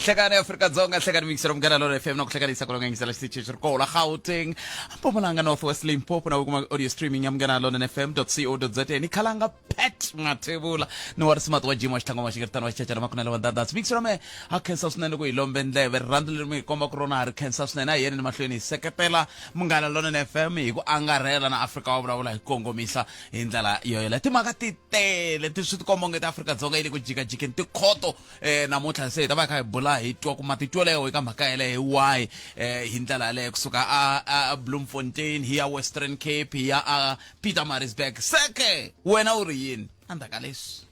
Hlekani Afrika-Dzonga, hlekani mixero Munghana Lonene FM na ku hlekanisa ku longangisela xitichi xi ri kona Gauteng, Mpumalanga, North West, Limpopo na u kuma audio streaming ya Munghana Lonene FM co za. Ni khalanga Pat Mathebula ni wa risimati wa Jim wa xitlhango wa xingeritano wa xichachana makunele wa ndandasi mixero me ha khensa swinene loko hi lombe ndleve. Rirhandzu leri mi hi kombaka rona ha ri khensa swinene. A hi yeni ni mahlweni hi seketela Munghana Lonene FM hi ku angarhela na Afrika wa vulavula hi kongomisa hi ndlela yoyeleyo. Timhaka ti tele ti swi tikomba onge ti Afrika-Dzonga yi le ku jikajikeni tikhoto. Namuntlha se hi ta va hi kha hi bula hi twa ku matitwelo ya eka mhaka yeleyo hi wahi, hi ndlela yaleyo kusuka a Bloemfontein hi ya Western Cape hi ya a Pietermaritzburg. Seke wena u ri yini endzhaku ka leswi?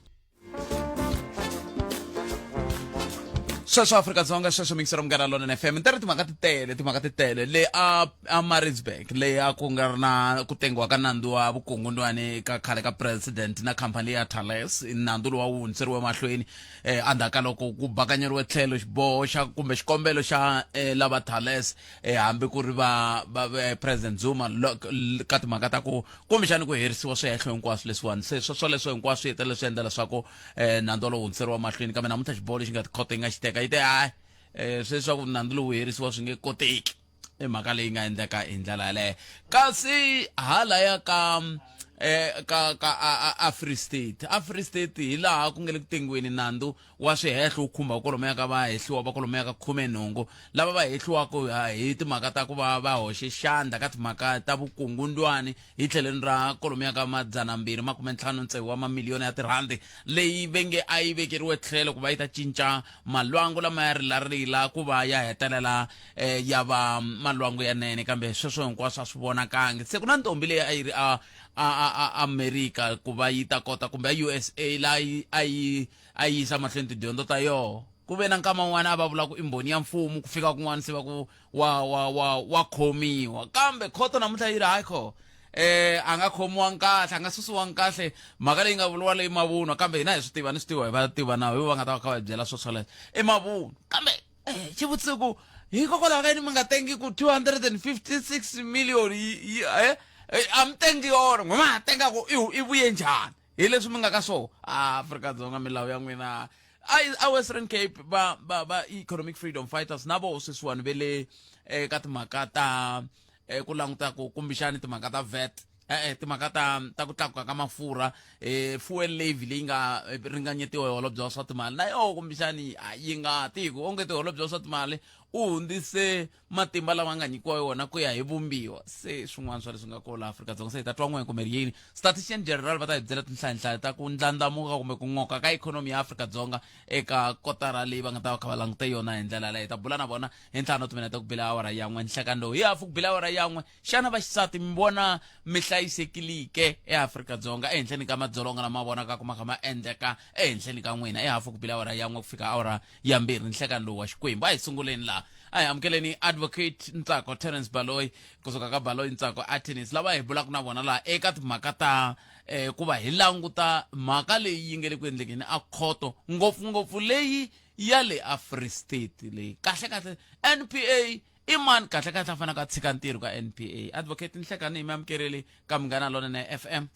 Sweswo Afrika-Dzonga, sweswo mixero Munghana Lonene FM. Ni ta ri timhaka ti tele, timhaka ti tele le a Maritzburg leyi a ku nga ri na ku tengiwa ka nandzu wa vukungundwani ka khale ka president na khampani ya Thales. Nandzu lowu wu hundziseriwe mahlweni endzhaku ka loko ku bakanyeriwe tlhelo xiboho xa kumbe xikombelo xa lava Thales, hambi ku ri va President Zuma ka timhaka ta ku kumbexani ku herisiwa swihehlo hinkwaswo leswiwani. Se sweswoleswo hinkwaswo swi hetelele swi endla leswaku nandzu wolowo hundziseriwa mahlweni, kambe namuntlha xiboho lexi nga tikhoto yi nga xi teka yi te hayi, sweswaku nandzu lowu herisiwa swi nge koteki. I mhaka leyi nga endleka hi ndlela yaleyo. Kasi halaya ka ka a Free State, a Free State hi laha ku nge le ku tengiweni nandzu wa swihehlo wu khumba kwalomuya ka vahehliwa va kwalomuya ka 18 lava va hehliwaka hi timhaka ta ku va va hoxe xandla ka timhaka ta vukungundwani hi tlhelweni ra kwalomuya ka 256 wa mamiliyoni ya tirhandi leyi ve nge a yi vekeriwe tlhelo ku va yi ta cinca malwangu lama ya rilarila ku va ya hetelela ya va malwangu yanene, kambe sweswo hinkwaswo a swi vonakangi. Se ku na ntombi leyi a yi ri a America ku va yi ta kota kumbe a USA laha a yi yisa mahlweni tidyondzo ta yoho. Ku ve na nkama wun'wana a va vula ku i mbhoni ya mfumo, ku fika kun'wana se va ku wa khomiwa, kambe khoto namuntlha yi ri hayi kho, a nga khomiwangi kahle, a nga susiwangi kahle. Mhaka leyi nga vuriwa leyi mavunwa, kambe hina hi swi tiva ni swi tiva hi va tiva na hi va nga ta va kha va hi byela swo swoleswo i mavunwa. Kambe xivutiso ku hikokwalaho ka yini mi nga tengi ku 256 million yi a mi tengi yona, n'we ma ha tengaku i vuye njhani hi leswi mi nga ka swona? Afrika-Dzonga milawu ya n'wina. A Western Cape va Economic Freedom Fighters na voho sweswiwani ve le ka timhaka ta ku languta ku kumbexani timhaka ta VAT, timhaka ta ku tlakuka ka mafurha, fuel levy leyi nga ringanyetiwa hi holobye wa swa timali na yoho kumbexani yi nga tiki onge ti holobye wa swa timali u hundzise matimba lama nga nyikiwa yona ku ya hi vumbiwa. Se swin'wana swa leswi nga kona Afrika-Dzonga se hi ta twa n'we kumbe yini statistician general va ta hi byela tinhlayanhlaya ta ku ndlandlamuka kumbe ku n'oka ka ikhonomi ya Afrika-Dzonga eka kotara leyi va nga ta va kha va langute yona hi ndlela leyi. Hi ta bula na vona hi 5 timinete ku bile awara ya 1 nhlekani lowu. Hi hafu ku bile awara ya 1. Xana vaxisati mi vona mi hlayisekilike eAfrika-Dzonga ehenhleni ka madzolonga lama vonakaka ma kha ma endleka ehenhleni ka n'wina? I hafu ku bile awara ya 1 ku fika awara ya 2 nhlekani lowu wa Xikwembu. A hi sunguleni laha. A hi amukeleni Advocate Ntsako Terence Baloyi kusuka ka Baloyi Ntsako Attorneys, lava hi bulaka na vona laha eka timhaka ta ku va hi languta mhaka leyi yi nge le ku endlekeni a khoto, ngopfungopfu leyi ya le a Free State leyi. Kahle-kahle NPA i mani kahle-kahle a faneleke a tshika ntirho ka NPA? Advocate Nhlekani, hi mi amukereli ka Munghana Lonene FM.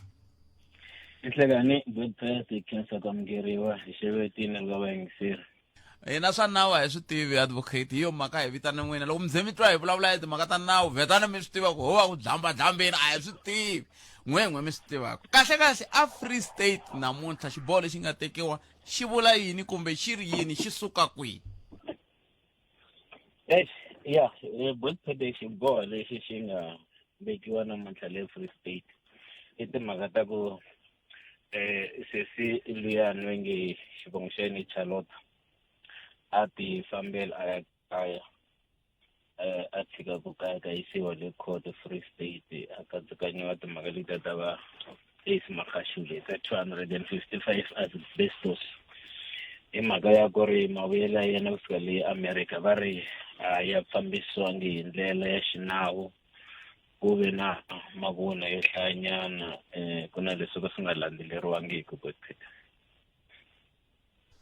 Nhlekani Godfrey, khensa ku amukeriwa hi xevetini ka vayingiseri. Hina swa nawu a hi swi tivi advocate, hi yo mhaka hi vitana n'wina. Loko mi ze mi twa hi vulavula hi timhaka ta nawu, vhetana mi swi tiva ku ho va ku dlambadlambeni, a hi swi tivi. N'we mi swi tivaka. Kahle-kahle a Free State namuntlha xiboho lexi nga tekiwa xi vula yini kumbe xi ri yini, xi suka kwihi? Eish, ya, Godfrey, xiboho lexi xi nga vekiwa namuntlha le Free State i timhaka ta ku sesi luyani va nge xivongo xa yena i Charlotte a ti fambela a ya kaya, a tshika ku kayakayisiwa le court Free State, a katsakanyiwa timhaka letiya ta va Ace Magashule ta 255 asbestos. Hi mhaka ya ku ri mavuyelo ya yena kusuka le America va ri a ya fambisiwangi hi ndlela ya xinawu, ku ve na mavunwa yo hlayanyana, ku na leswi ka swi nga landzeleriwangiki Godfrey.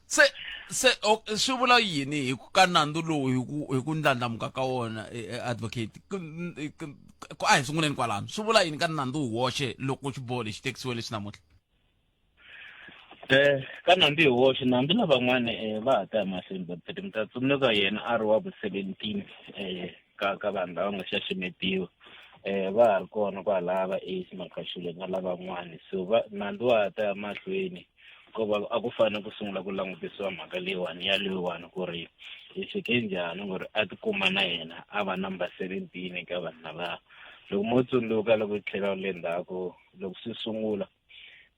Se Se swi vula yini hi ku ka nandzu lowu hi ku ndlandlamuka ka wona, advocate? A hi sunguleni kwalano, swi vula yini ka nandzu wu woxe loko xiboho lexi tekisiwe lexi namuntlha? Ka nandzu hi woxe, nandzu lavan'wani va ha ta ya mahlweni, but mi ta tsundzuka yena a ri wa vu 17 ka vanhu lava nga xaxametiwa. Va ha ri kona kwalaya va Ace Makhashule na lavan'wani, so va nandzu wa ha ta ya mahlweni, ko va a ku fanele ku sungula ku langutisiwa mhaka leyiwani ya leyiwani ku ri hi fike njhani ku ri a tikuma na yena a va number 17 eka vanhu lava. Loko mo tsundzuka, loko hi tlhela le ndzhaku, loko swi sungula,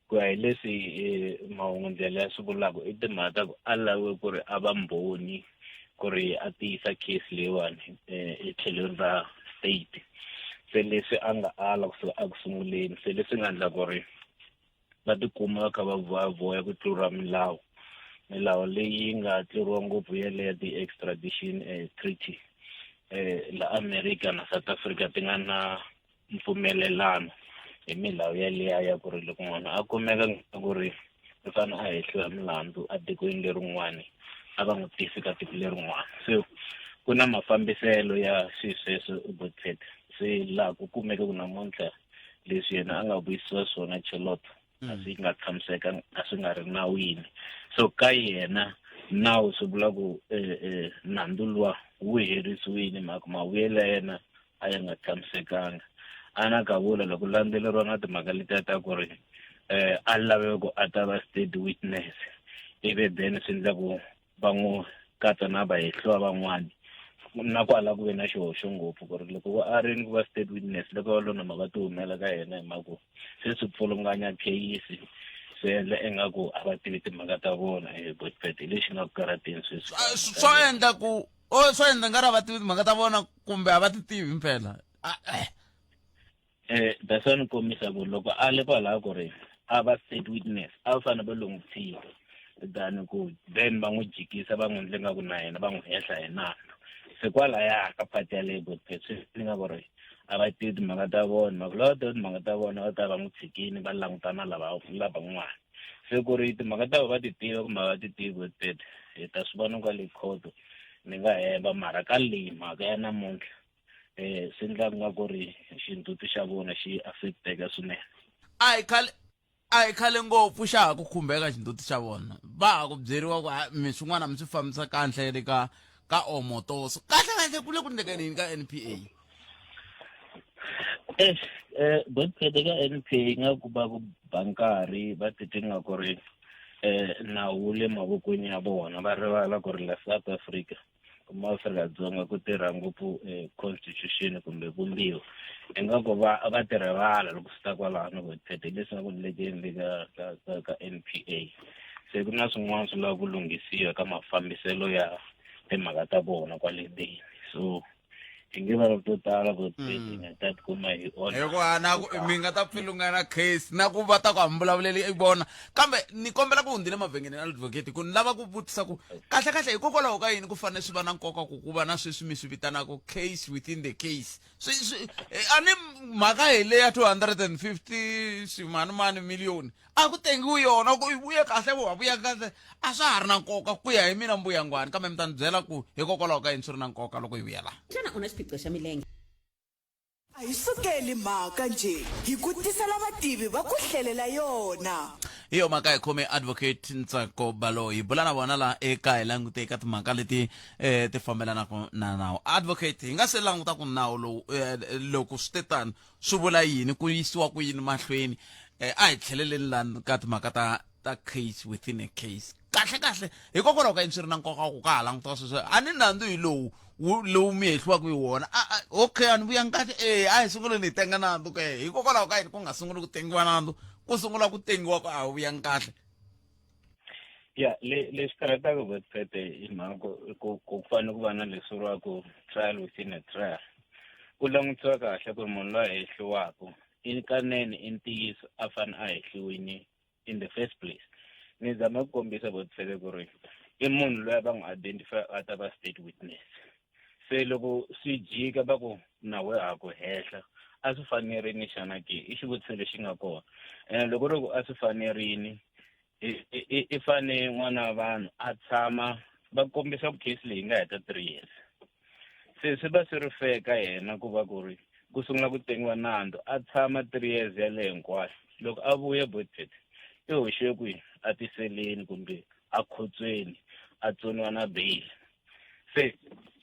ku ya hi leswi mahungu ndlela ya swi vulaka, i timhaka ta ku a laviwe ku ri a va mbhoni ku ri a tiyisa case leyiwani etlhelweni ra state. Se leswi a nga ala kusuka eku sunguleni, se leswi nga endla ku ri va tikuma va kha va voyavoya ku tlula milawu, milawu leyi nga tluriwa ngopfu yeleyo ti-extradition treaty, la America na South Africa ti nga na mpfumelelano hi milawu yaliya ya ku ri loko munhu a kumeka ku ri u fanele a hehliwa milandzu etikweni lerin'wani, a va n'wi tisi ka tiko lerin'wana. Se ku na mafambiselo ya swilo sweswo, Godfred. Se laha ku kumeke ku namuntlha leswi yena a nga vuyisiwa swona Chelot a swi nga tshamiseka, a swi nga ri nawini. So ka yena nawu swi vula ku nandzu luwa wu herisiwile, mhaka mavuyelo ya yena a ya nga tshamisekanga. A na ka vula loko landzeleriwa na timhaka letiya ta ku ri a lave ku a ta va state witness, ivi then swi endla ku va n'wi katsa na vahehliwa van'wani, na kwala ku ve na xihoxo ngopfu ku ri loko va a ri ni ku va state witness, loko va lona mhaka ti humela ka yena, hi mhaka ku se swi pfulunganya kheyisi, swi endla ingaku a va tivi timhaka ta vona. Godfred, hi lexi nga ku karateni sweswi. Swo endla ku o swo endla nga ri a va tivi timhaka ta vona kumbe a va ti tivi mpela. That's why ni kombisa ku loko a le kwalaho ku ri a va state witness, a va fanele va lo n'wi tshika than ku then va n'wi jikisa, va n'wi endle nga ku na yena va n'wi hehla hi nandzu. Se kwalaya ka part yaleyo, Godfred, swi ni nga ku ri a va tivi timhaka ta vona, mhaka lava tivi timhaka ta vona va ta va n'wi tshikini, va langutana lava lavan'wana. Se ku ri timhaka ta va ti tiva kumbe a va ti tivi, Godfred, hi ta swi vona kwale khoto. Ni nga hemba, mara ka leyi mhaka ya namuntlha swi endla nga ku ri xindzhuti xa vona xi affecteka swinene. A hi khale ngopfu xa ha ku khumbeka xindzhuti xa vona, va ha ku byeriwa ku mi swin'wana mi swi fambisa kahle le ka Omotoso. Kahle kahle ku le ku ndlekeni yini ka NPA? Godfred, ka NPA nga ku va ku ba nkarhi va titwi nga ku ri nawu wu le mavokweni ya vona, va rivala ku ri la South Africa kumbe Afrika-Dzonga ku tirha ngopfu constitution kumbe vumbiwa. Ingaku va ti rivala loko swi ta kwalano, Godfred, hi leswi nga ku ndlekeni le ka NPA. Se ku na swin'wana swi lava ku lunghisiwa ka mafambiselo ya timhaka ta vona kwale ndzeni, so hi nge va to tala, Godfred, hi nga ta tikuma hi onha. Hikuva na ku mi nga ta pfilungana case na ku va ta ku hambulavuleli i vona, kambe ni kombela ku hundzile mavhengeleni, advocate, ku ni lava ku vutisa ku kahle kahle hikokwalaho ka yini ku fanele swi va na nkoka ku va na sweswi mi swi vitanaka case within the case? Swi a ni mhaka hi leya 250 swimanimani miliyoni a ku tengiwi yona ku vuye kahle, vo vuya kahle, a swa ha ri na nkoka ku ya hi mina mbuyangwani, kambe mi ta ni byela ku hikokwalaho ka yini swi ri na nkoka loko hi vuya laha. Xana u na xiphiqo xa milenge? A hi sukeli mhaka njhe, hi ku tisela vativi va ku hlelela yona. Hi yo mhaka hi khome advocate Ntsako Baloyi, hi bula na vona laha eka hi langute eka timhaka leti ti fambelanaka na nawu. Advocate, hi nga se languta ku nawu lowu loko swi te tano swi vula yini, ku yisiwa ku yini mahlweni, a hi tlheleleni lani ka timhaka ta case within a case. Kahle kahle hikokwalaho ka yini swi ri na nkoka ku ka ha langutiwa sweswo? A ni nandzu hi lowu lowu mi hehliwaka hi wona. Okay, a ni vuyangi kahle. A hi sunguleni hi tenga nandzu ke. Hikokwalaho ka yini ku nga sunguli ku tengiwa nandzu, ku sungula ku tengiwa ku a wu vuyangi kahle? Ya, le leswi karhataka, Godfred, hi mhaka ku fanele ku va na leswi vuriwaka trial within a trial, ku langutisiwa kahle ku ri munhu loyi a hehliwaka i kanene i ntiyiso a fane a hehliwini in the first place. Ni zama ku kombisa, Godfred, ku ri i munhu loyi va n'wi identify a ta va state witness, se loko swi jika va ku na we ha ku hehla, a swi fanerini xana ke? I xivutiso lexi nga kona. Ene loko ri ku a swi fanerini. I fane n'wana wa vanhu a tshama va kombisa ku case leyi nga heta 3 years, se swi va swi ri fair ka yena ku va ku ri ku sungula ku tengiwa nandzu, a tshama 3 years yaleyo hinkwayo. Loko a vuya, botpet i hoxiwe kwihi? A tiseleni kumbe a khotsweni, a tsoniwa na bail. Se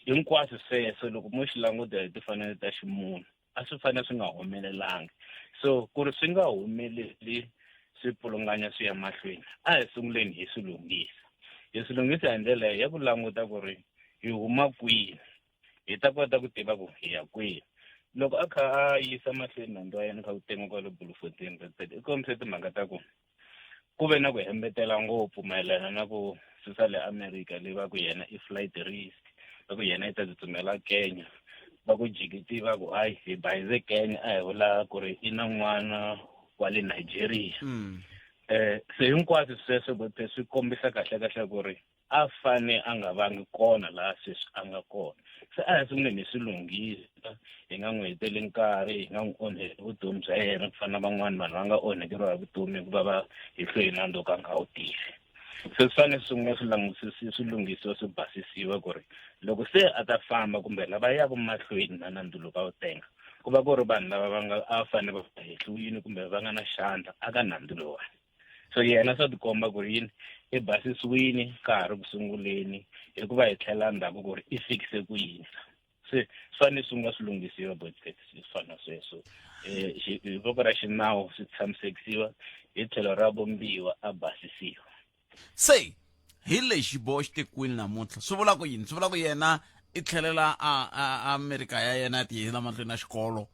hinkwaswo sweswo, loko mo xi languta hi timfanelo ta ximunhu, a swi fanele swi nga humelelangi. So ku ri swi nga humeleli, swi pfulunganya swi ya mahlweni, a hi sunguleni hi swi lunghisa, hi swi lunghisa hi ndlela ya ku languta ku ri hi huma kwini, hi ta kota ku tiva ku hi ya kwihi. Loko a kha a yisa mahlweni nandzu wa yena kha ku tengiwa kwale Bloemfontein, i kombise timhaka ta ku ku ve na ku hembetela ngopfu mayelana na ku susa le America, leyi va ku yena i flight risk, va ku yena i ta tsutsumela Kenya, va ku jikiti, va ku hayi, hi bayize Kenya, a hi vula ku ri i na n'wana wa le Nigeria. Se hinkwaswo sweswo bote swi kombisa kahle kahle ku ri a fane a nga vangi kona laha sweswi a nga kona. Se a hi sunguleni hi swi lunghisa, hi nga n'wi heteli nkarhi, hi nga n'wi onheli vutomi bya yena ku fana na van'wani vanhu va nga onhekeriwa hi vutomi hikuva va hi hlwe hi nandzu ka nga wu tivi. Se swi fanele swi sungula swi langusisi, swi lunghisiwa, swi basisiwa, ku ri loko se a ta famba kumbe lava yaka mahlweni na nandzu lowu va wu tenga, ku va ku ri vanhu lava va nga a fanele va hehliwile kumbe va nga na xandla aka nandzu lowuwani. So yena swa tikomba ku ri yini, i basisiwini ka ha ri ku sunguleni, hikuva hi tlhela ndzhaku ku ri i fikise ku yini. Se swi fanele swi nga swi lunghisiwa, botpet, swi fana sweswo hi voko ra xinawu, swi tshamisekisiwa hi tlhelo ra vumbiwa, a basisiwa. Se hi lexi xiboho xi tekiwile namuntlha, swi vula ku yini? Swi vula ku yena i tlhelela a Amerika ya yena, ya tiyela mahlweni na xikolo,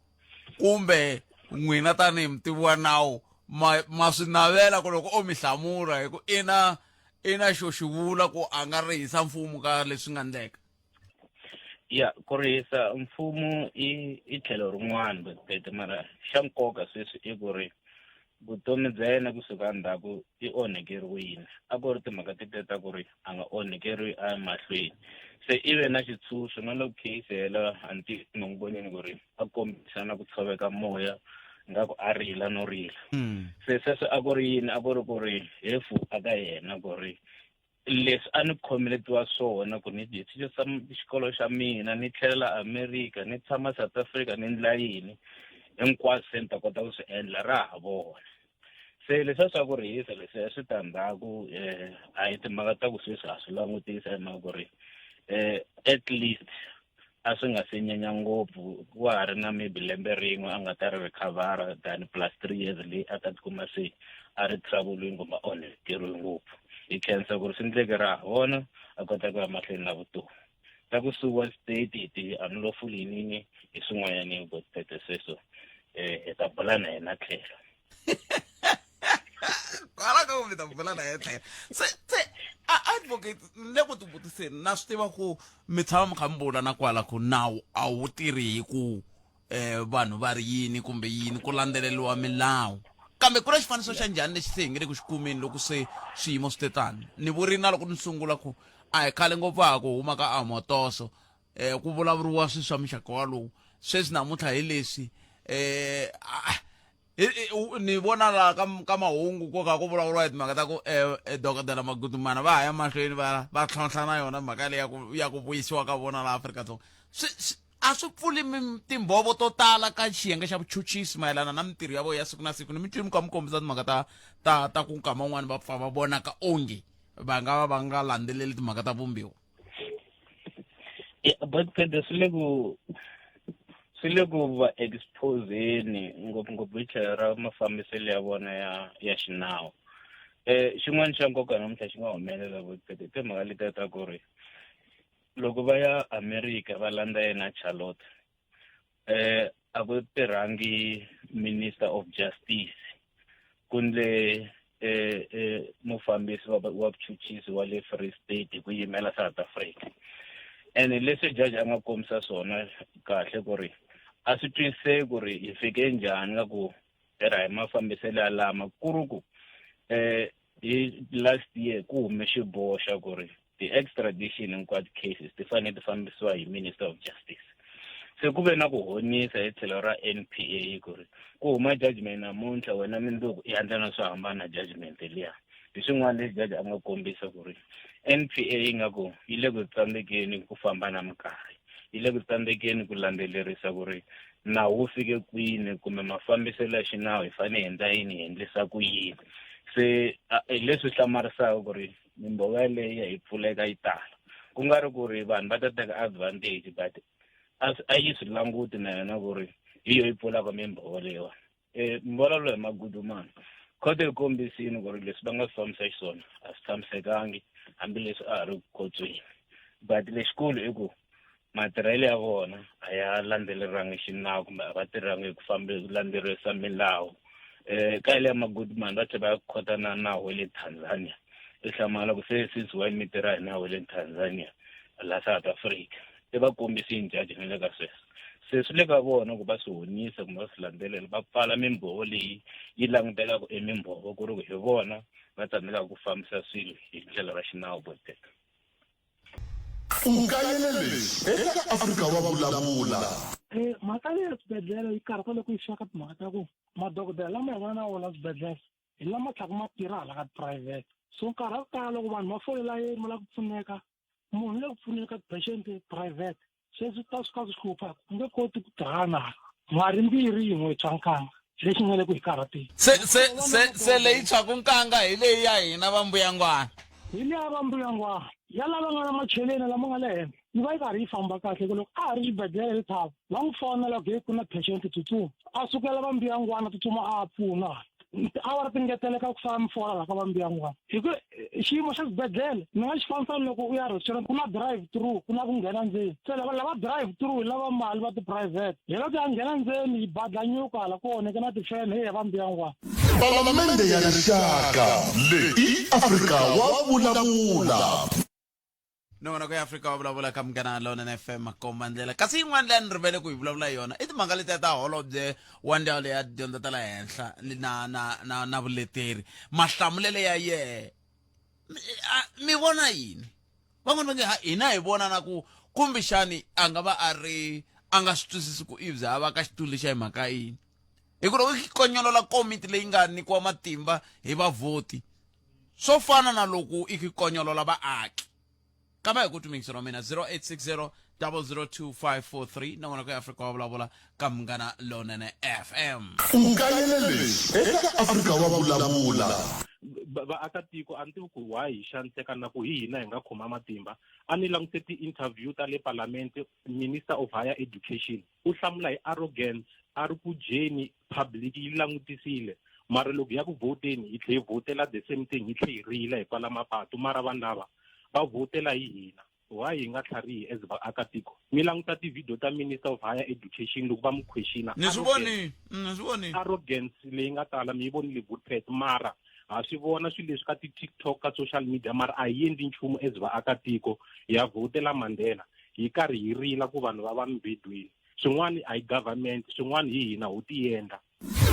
kumbe n'wina tanihi mutivi wa nawu ma swi navela ku loko o mi hlamula hi ku ina xo xi vula ku a nga rihisa mfumo ka leswi nga ndleka? Ya, ku rihisa mfumo i tlhelo rin'wana, botpete, mara xa nkoka sweswi i ku ri vutomi bya yena kusuka ndzhaku i onhekeriwile. A ku ri timhaka tete ta ku ri a nga onhekeriwi a ya mahlweni, se i ve na xitshunxo na loko case hela anti n'wi vonini ku ri a kombisa na ku tshoveka moya, nga ku a rila no rila. Se sweswo a ku ri yini? A ku ri ku ri hefu aka yena, ku ri leswi a ni khomeletiwa swona, ku ni tshikisa xikolo xa mina, ni tlhelela America, ni tshama South Africa, ni ndla yini hinkwaswo, se ni ta kota ku swi endla ra ha vona. Se leswiya swa ku rihisa, leswiya switandzhaku a hi timhaka ta ku sweswi ha swi langutisa, hi mhaka ku ri at least a swi nga se nyanya ngopfu, wa ha ri na maybe lembe rin'we a nga ta ri recover-a than plus 3 years leyi a ta tikuma se a ri trouble-ini kumbe a onhekeriwe ngopfu. Hi khensa ku ri swi ndleke ra ha vona, a kota ku ya mahlweni na vutomi. Ta ku suwa state hi ti-unlawful yinini hi swin'wanyani, botpete, sweswo hi ta bula na yena tlhelo. Kwala ka ku mi ta bula na yena tlhelo. Se advocate, ni le ku tivutiseni, na swi tiva ku mi tshama mi kha mi vula na kwala ku nawu a wu tirhi hi ku vanhu va ri yini kumbe yini, ku landzeleriwa milawu, kambe ku na xifaniso xa njhani lexi se hi nge le ku xi kumeni loko se swiyimo swi te tani? Ni vurini na loko ni sungula ku a hi khale ngopfu ha ku huma ka amotoso, ku vulavuriwa swilo swa muxaka walowu. Sweswi namuntlha hi leswi ni vona laha ka mahungu ko ka ku vulavuriwa hi timhaka ta ku dokodela Magudumana va ha ya mahlweni va tlhontlha na yona mhaka leyi ya ku vuyisiwa ka vona laha Afrika-Dzonga. Swi a swi pfuli timbhovo to tala ka xiyenge xa vuchuchisi mayelana na mintirho ya vona ya siku na siku? Ni mi twini mi kha mi kombisa timhaka ta ku nkama wun'wani va pfa va vonaka onge va nga va va nga landzeleli timhaka ta vumbiwa. Yeah, but phela swi le ku va exposeni ngopfungopfu hi tlhelo ra mafambiselo ya vona ya xinawu. Xin'wana xa nkoka namuntlha xi nga humelela, botpete, i timhaka letiya ta ku ri loko va ya America va landza yena Charlotte, a ku tirhangi Minister of Justice, ku ndle mufambisi wa vuchuchisi wa le Free State hi ku yimela South Africa. Ene leswi judge a nga kombisa swona kahle ku ri a swi twisiseki ku ri hi fike njhani nga ku tirha hi mafambiselo ya lama, ku ri ku hi last year ku hume xiboho xa ku ri ti-extradition hinkwato cases ti fanele ti fambisiwa hi Minister of Justice. Se ku ve na ku honisa hi tlhelo ra NPA, ku ri ku huma judgment namuntlha, wena mindzuku i endla na swo hambana na judgment liya. Hi swin'wana leswi jaji a nga kombisa ku ri N_P_A yi nga ku yi le ku tsandzekeni ku famba na minkarhi, yi le ku tsandzekeni ku landzelerisa ku ri nawu wu fike kwini kumbe mafambiselo ya xinawu hi fanele hi endla yini hi endlisa ku yini. Se hi leswi hlamarisaka ku ri mimbhova yaleyo yi pfuleka yi tala ku nga ri ku ri vanhu va ta teka advantage but a yi swi languti na yona ku ri hi yo yi pfulaka mimbhova leyiwani. Mbulavulo hi magudumana khoto yi kombisile ku ri leswi va nga swi fambisa xiswona a swi tshamisekangi hambileswi a ha ri khotsweni but lexikulu i ku matirhelo ya vona a ya landzelerangi xinawu kumbe a va tirhangi hi ku fambe landzelerisa milawu um ka yaleyo magoodman va tlhela va ya khota na nawu wa le Tanzania i hlamala ku se since when mi tirha hi nawu wa le Tanzania la South Africa se va kombisini judge na le ka sweswo se swi le ka vona ku va swi honisa kumbe va swi landzelela va pfala mimbhovo leyi yi langutelaka emimbhovo ku ri ku hi vona va tsandzekaka ku fambisa swilo hi ndlela ra xinawu boteka. U kayele leswi eka Afrika wa Vulavula. Mhaka leyi ya swibedhlele yi karhata loko yi fika ka timhaka ta ku madokodela lama hi nga na wona swibedhlele hi lama tlhaka ma tirha hala ka tiphurayivhete so nkarhi wa ku tala loko vanhu va fole layeni va lava ku pfuneka munhu u le ku pfuneni ka ti-patient private se swi ta swi ka swi hlupha u nge koti ku tirhana n'hwari mbirhi yin'we yi tshwa nkanga lexi nga le ku hi karhateni. Se se se se leyi tshwaku nkanga hi leyi ya hina va mbuyangwana. Hi leya va mbuyangwana ya lava nga na macheleni lama nga le henhla yi va yi karhi yi famba kahle ku loko a ha ri xibedhlele le Thaba va n'wi fonela ku hey ku na patient tsutsuma a sukela va mbuyangwana tsutsuma a pfuna tiawara ti ngeteleka ku sala mi fola la ka va mbuyangwana hi ku xiyimo xa xibedhlele ni nga xi fanisa ni loko u ya restaurant ku na drive through ku na ku nghena ndzeni se lava lava drive through hi lava mali va ti-private hi loko ya nghena ndzeni yi badlanyuka hala kona ku na tifene heyi va mbuyangwana. Palamende ya Rixaka leyi i Afrika wa Vulavula. Nongonoko ya Afrika wa vulavula ka Munghana Lonene FM makomba ndlela kasi yin'wana leyi a ni rivele ku yi vulavula yona i timhaka letiya ta holobye wa ndzawulo ya dyondzo ta le henhla na na na na vuleteri mahlamulelo ya yehe mi vona yini van'wani va nge hina hi vona na ku kumbexani a nga va a ri a nga swi twisisi ku ibyi a va ka xitulu lexa hi mhaka yini hi ku loko konyolola komiti leyi nga nyikiwa matimba hi vavhoti swo fana na loko i konyolola vaaki kambe hi ku tumingisi ra mina 0860 002543 nongonoko ya Afrika wa vulavula ka Munghana Lonene FM. U kayele leswi eka Afrika wa Vulavula. Vaakatiko a ni tivi ku why hi xaniseka na ku hi hina hi nga khoma matimba. A ni langutise ti-interview ta le Palamente, Minister of Higher Education u hlamula hi arrogance a ri ku dyeni public yi langutisile mara loko hi ya ku vhoteni hi tlhe hi vhotela the same thing hi tlhe hi rila hi pfala mapatu mara vanhu lava va vhotela hi hina why hi nga tlharihi as vaakatiko mi languta ti-video ta minister of higher education loko va mu questiona ni swi voni ni swi voni arrogance leyi nga tala mi yi vonile Bootpet mara ha swi vona swilo leswi ka ti-tiktok ka social media mara a hi endli nchumu as vaakatiko ya vhotela Mandela hi karhi hi rila ku vanhu va va mibedweni swin'wana a hi government swin'wana hi hina ho tiendla.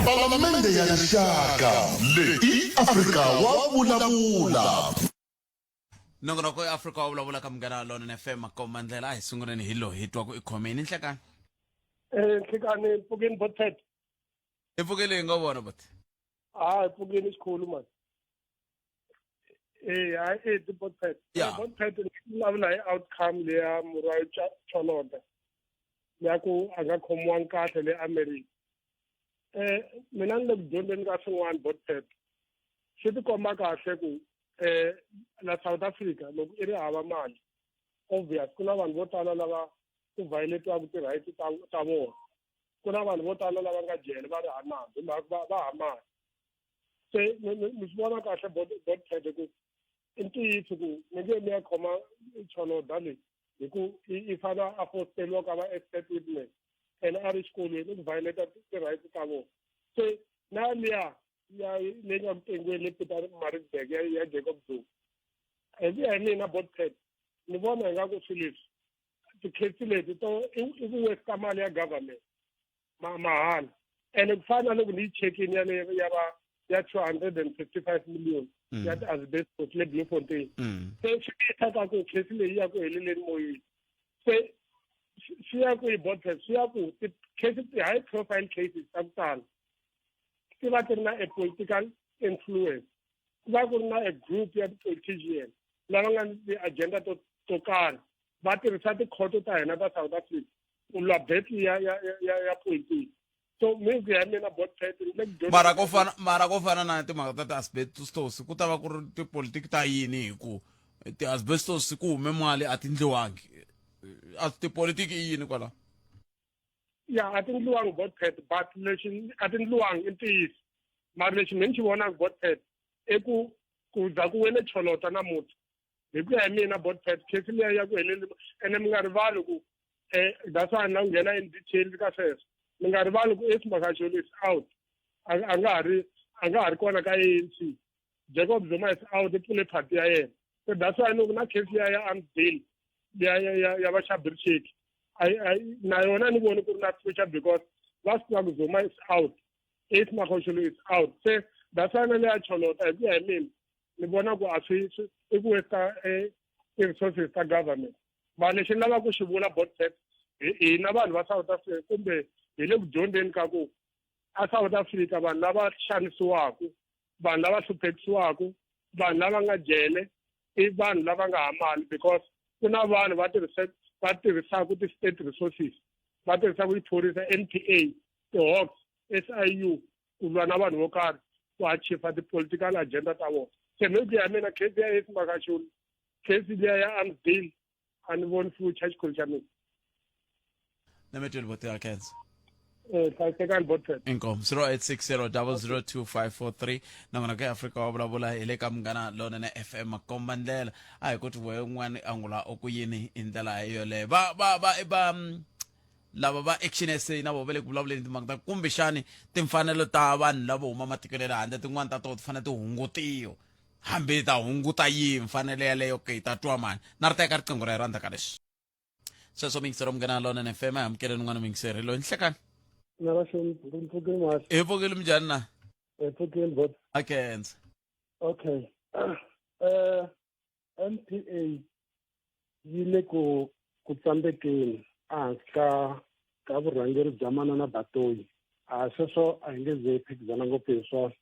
Palamende ya Rixaka leyi i Afrika wa Vulavula. Nongonoko ya Afrika wa vulavula ka Munghana Lonene FM makomba ndlela a hi sunguleni hi loyi hi twa ku i khomeni nhlekani. Eh nhlekani mpfukeni botpet. I pfukele hi nga vona bot. Ah pfukeni xikhulu mani. Eh hayi eh ti botpet. Yeah. Botpet ni vulavula hi outcome leya Murwayi Cholota. Ya ku a nga khomiwangi kahle le America. Eh mina ni le ku dyondzeni ka swin'wana botpet. Swi tikomba kahle ku eh la South Africa loko i ri hava mali obvious ku na vanhu vo tala lava ku violatiwaka ti-right ta ta vona ku na vanhu vo tala lava nga jele va ri ha nandzu hi mhaka va va ha mali se mi swi vona kahle botpad ku i ntiyiso ku mi nge mi ya khoma choloda leyi hi ku i fana a fosteriwa ka va expert witness ene a ri xikolweni i ku violata ti-rights ta vona se na liya ya leyi nga ku tengiweni le Pietermaritzburg ya ya Jacob Zuma hi ku ya hi mina Botpet ni vona ingaku swilo leswi tikhesi leti to i ku waste mali ya government ma mahala ene ku fana na loko ni yi chekini ya le ya va ya 255 million ya ti-asbestos le Bloemfontein se swi yisa ka ku khesi leyi ya ku heleleni moyeni se swi ya ku hi Botpet swi ya ku ti-cases ti-high profile cases ta ku tala ti va ti ri na a political influence. Ku va ku ri na a group ya ti-politician lava nga ni ti-agenda to to karhi, va tirhisa tikhoto ta hina ta South Africa ku lwa battle ya politiki. So mi ku ya mina bot le ku Mara ko fana, mara ko fana na timhaka ta ti-asbestos, ku ta va ku ri tipolitiki ta yini? Hi ku ti-asbestos ku hume mali, a ti ndliwangi, a tipolitiki i yini kwalaho? Ya, a ti ndliwangi botpet, but lexi a ti ndliwangi i ntiyiso, mara lexi mina ni xi vonaka botpet i ku ku za ku wele Cholota namuntlha. Hi ku ya hi mina botpet, case liya ya ku heleli. Ene mi nga rivali ku that's why na ku nghena in detail ka sweswo, mi nga rivali ku Ace Magashule is out, a nga ha ri kona ka ANC. Jacob Zuma is out, i pfule party ya yena. So that's why loko na case liya ya arms deal ya va Shabir Shaik na yona ni voni ku ri na future, because va swi tiva ku Zuma is out, Ace Magashule is out. Se that's why na leya Cholota, hi ku ya hi mina, ni vona ku a swi i ku waste ti-resources ta government. Va lexi ni lavaka ku xi vula botpet, hina vanhu va South Africa, kumbe hi le ku dyondzeni ka ku a South Africa vanhu lava xanisiwaka, vanhu lava hluphekisiwaka, vanhu lava nga jele i vanhu lava nga ha mali, because ku na vanhu va tirhisaka ti-state resources, va tirhisaka tiphorisa, NPA, ti-Hawks, SIU, ku lwa na vanhu vo karhi ku achieve ti-political agenda ta vona. Se mi ku ya mina, case ya Ace Magashule, case liya ya arms deal, a ni voni future, xikhulu xa mina. Nametweni boti ya khensa. Hlayisekani botpet. Inkomu. 0860 002543 nakona ka Afrika wa Vulavula hi le ka Munghana Lonene FM, makomba ndlela. A hi kuti we un'wana angula u ku yini hi ndlela yoleyo. Va lava va Action SA na vo va le ku vulavuleni timhaka ta kumbexani timfanelo ta vanhu lava huma matikweni ya le handle, tin'wani ta toho ti fanele ti hungutiwa. Hambi ta hunguta yihi mfanelo yaleyo ke, hi ta twa mani na ri teka riqingho ra hi rhandza ka leswi sweswo. Mingisero Munghana Lonene FM, a amukeleni n'wana mingiseri loyi. Nhlekani. Mpfukeni mahlo. Hi pfukile, minjhani na? Hi pfukile bot. A khensa. Okay, NPA yi le ku tsandzekeni ehansi ka vurhangeri bya Manana Batoyi. A sweswo a hi nge ze hi phikizana ngopfu hi swona,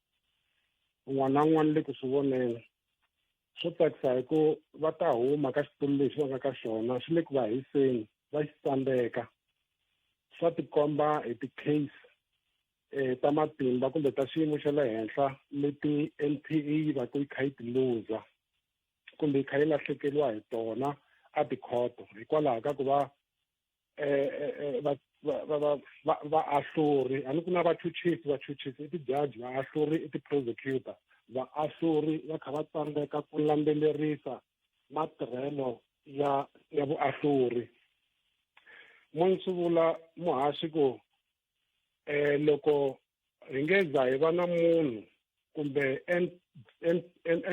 un'wana na un'wana le ku swi voneni. Swo tsakisa hi ku va ta huma ka xitulu lexi va nga ka xona, xi le ku va hiseni, va xi tsandzeka. Swa tikomba hi ti-case ta matimba kumbe ta xiyimo xa le henhla leti NPA yi va ku yi kha yi ti luza kumbe yi kha yi lahlekeriwa hi tona a tikhoto, hikwalaho ka ku va va vaahluri, a ni ku na vachuchisi, vachuchisi i ti-judge, vaahluri i ti-prosecutor, vaahluri va kha va tsandzeka ku landzelerisa matirhelo ya vuahluri. Mo ni swi vula muhaxi ku loko hi nge za hi va na munhu kumbe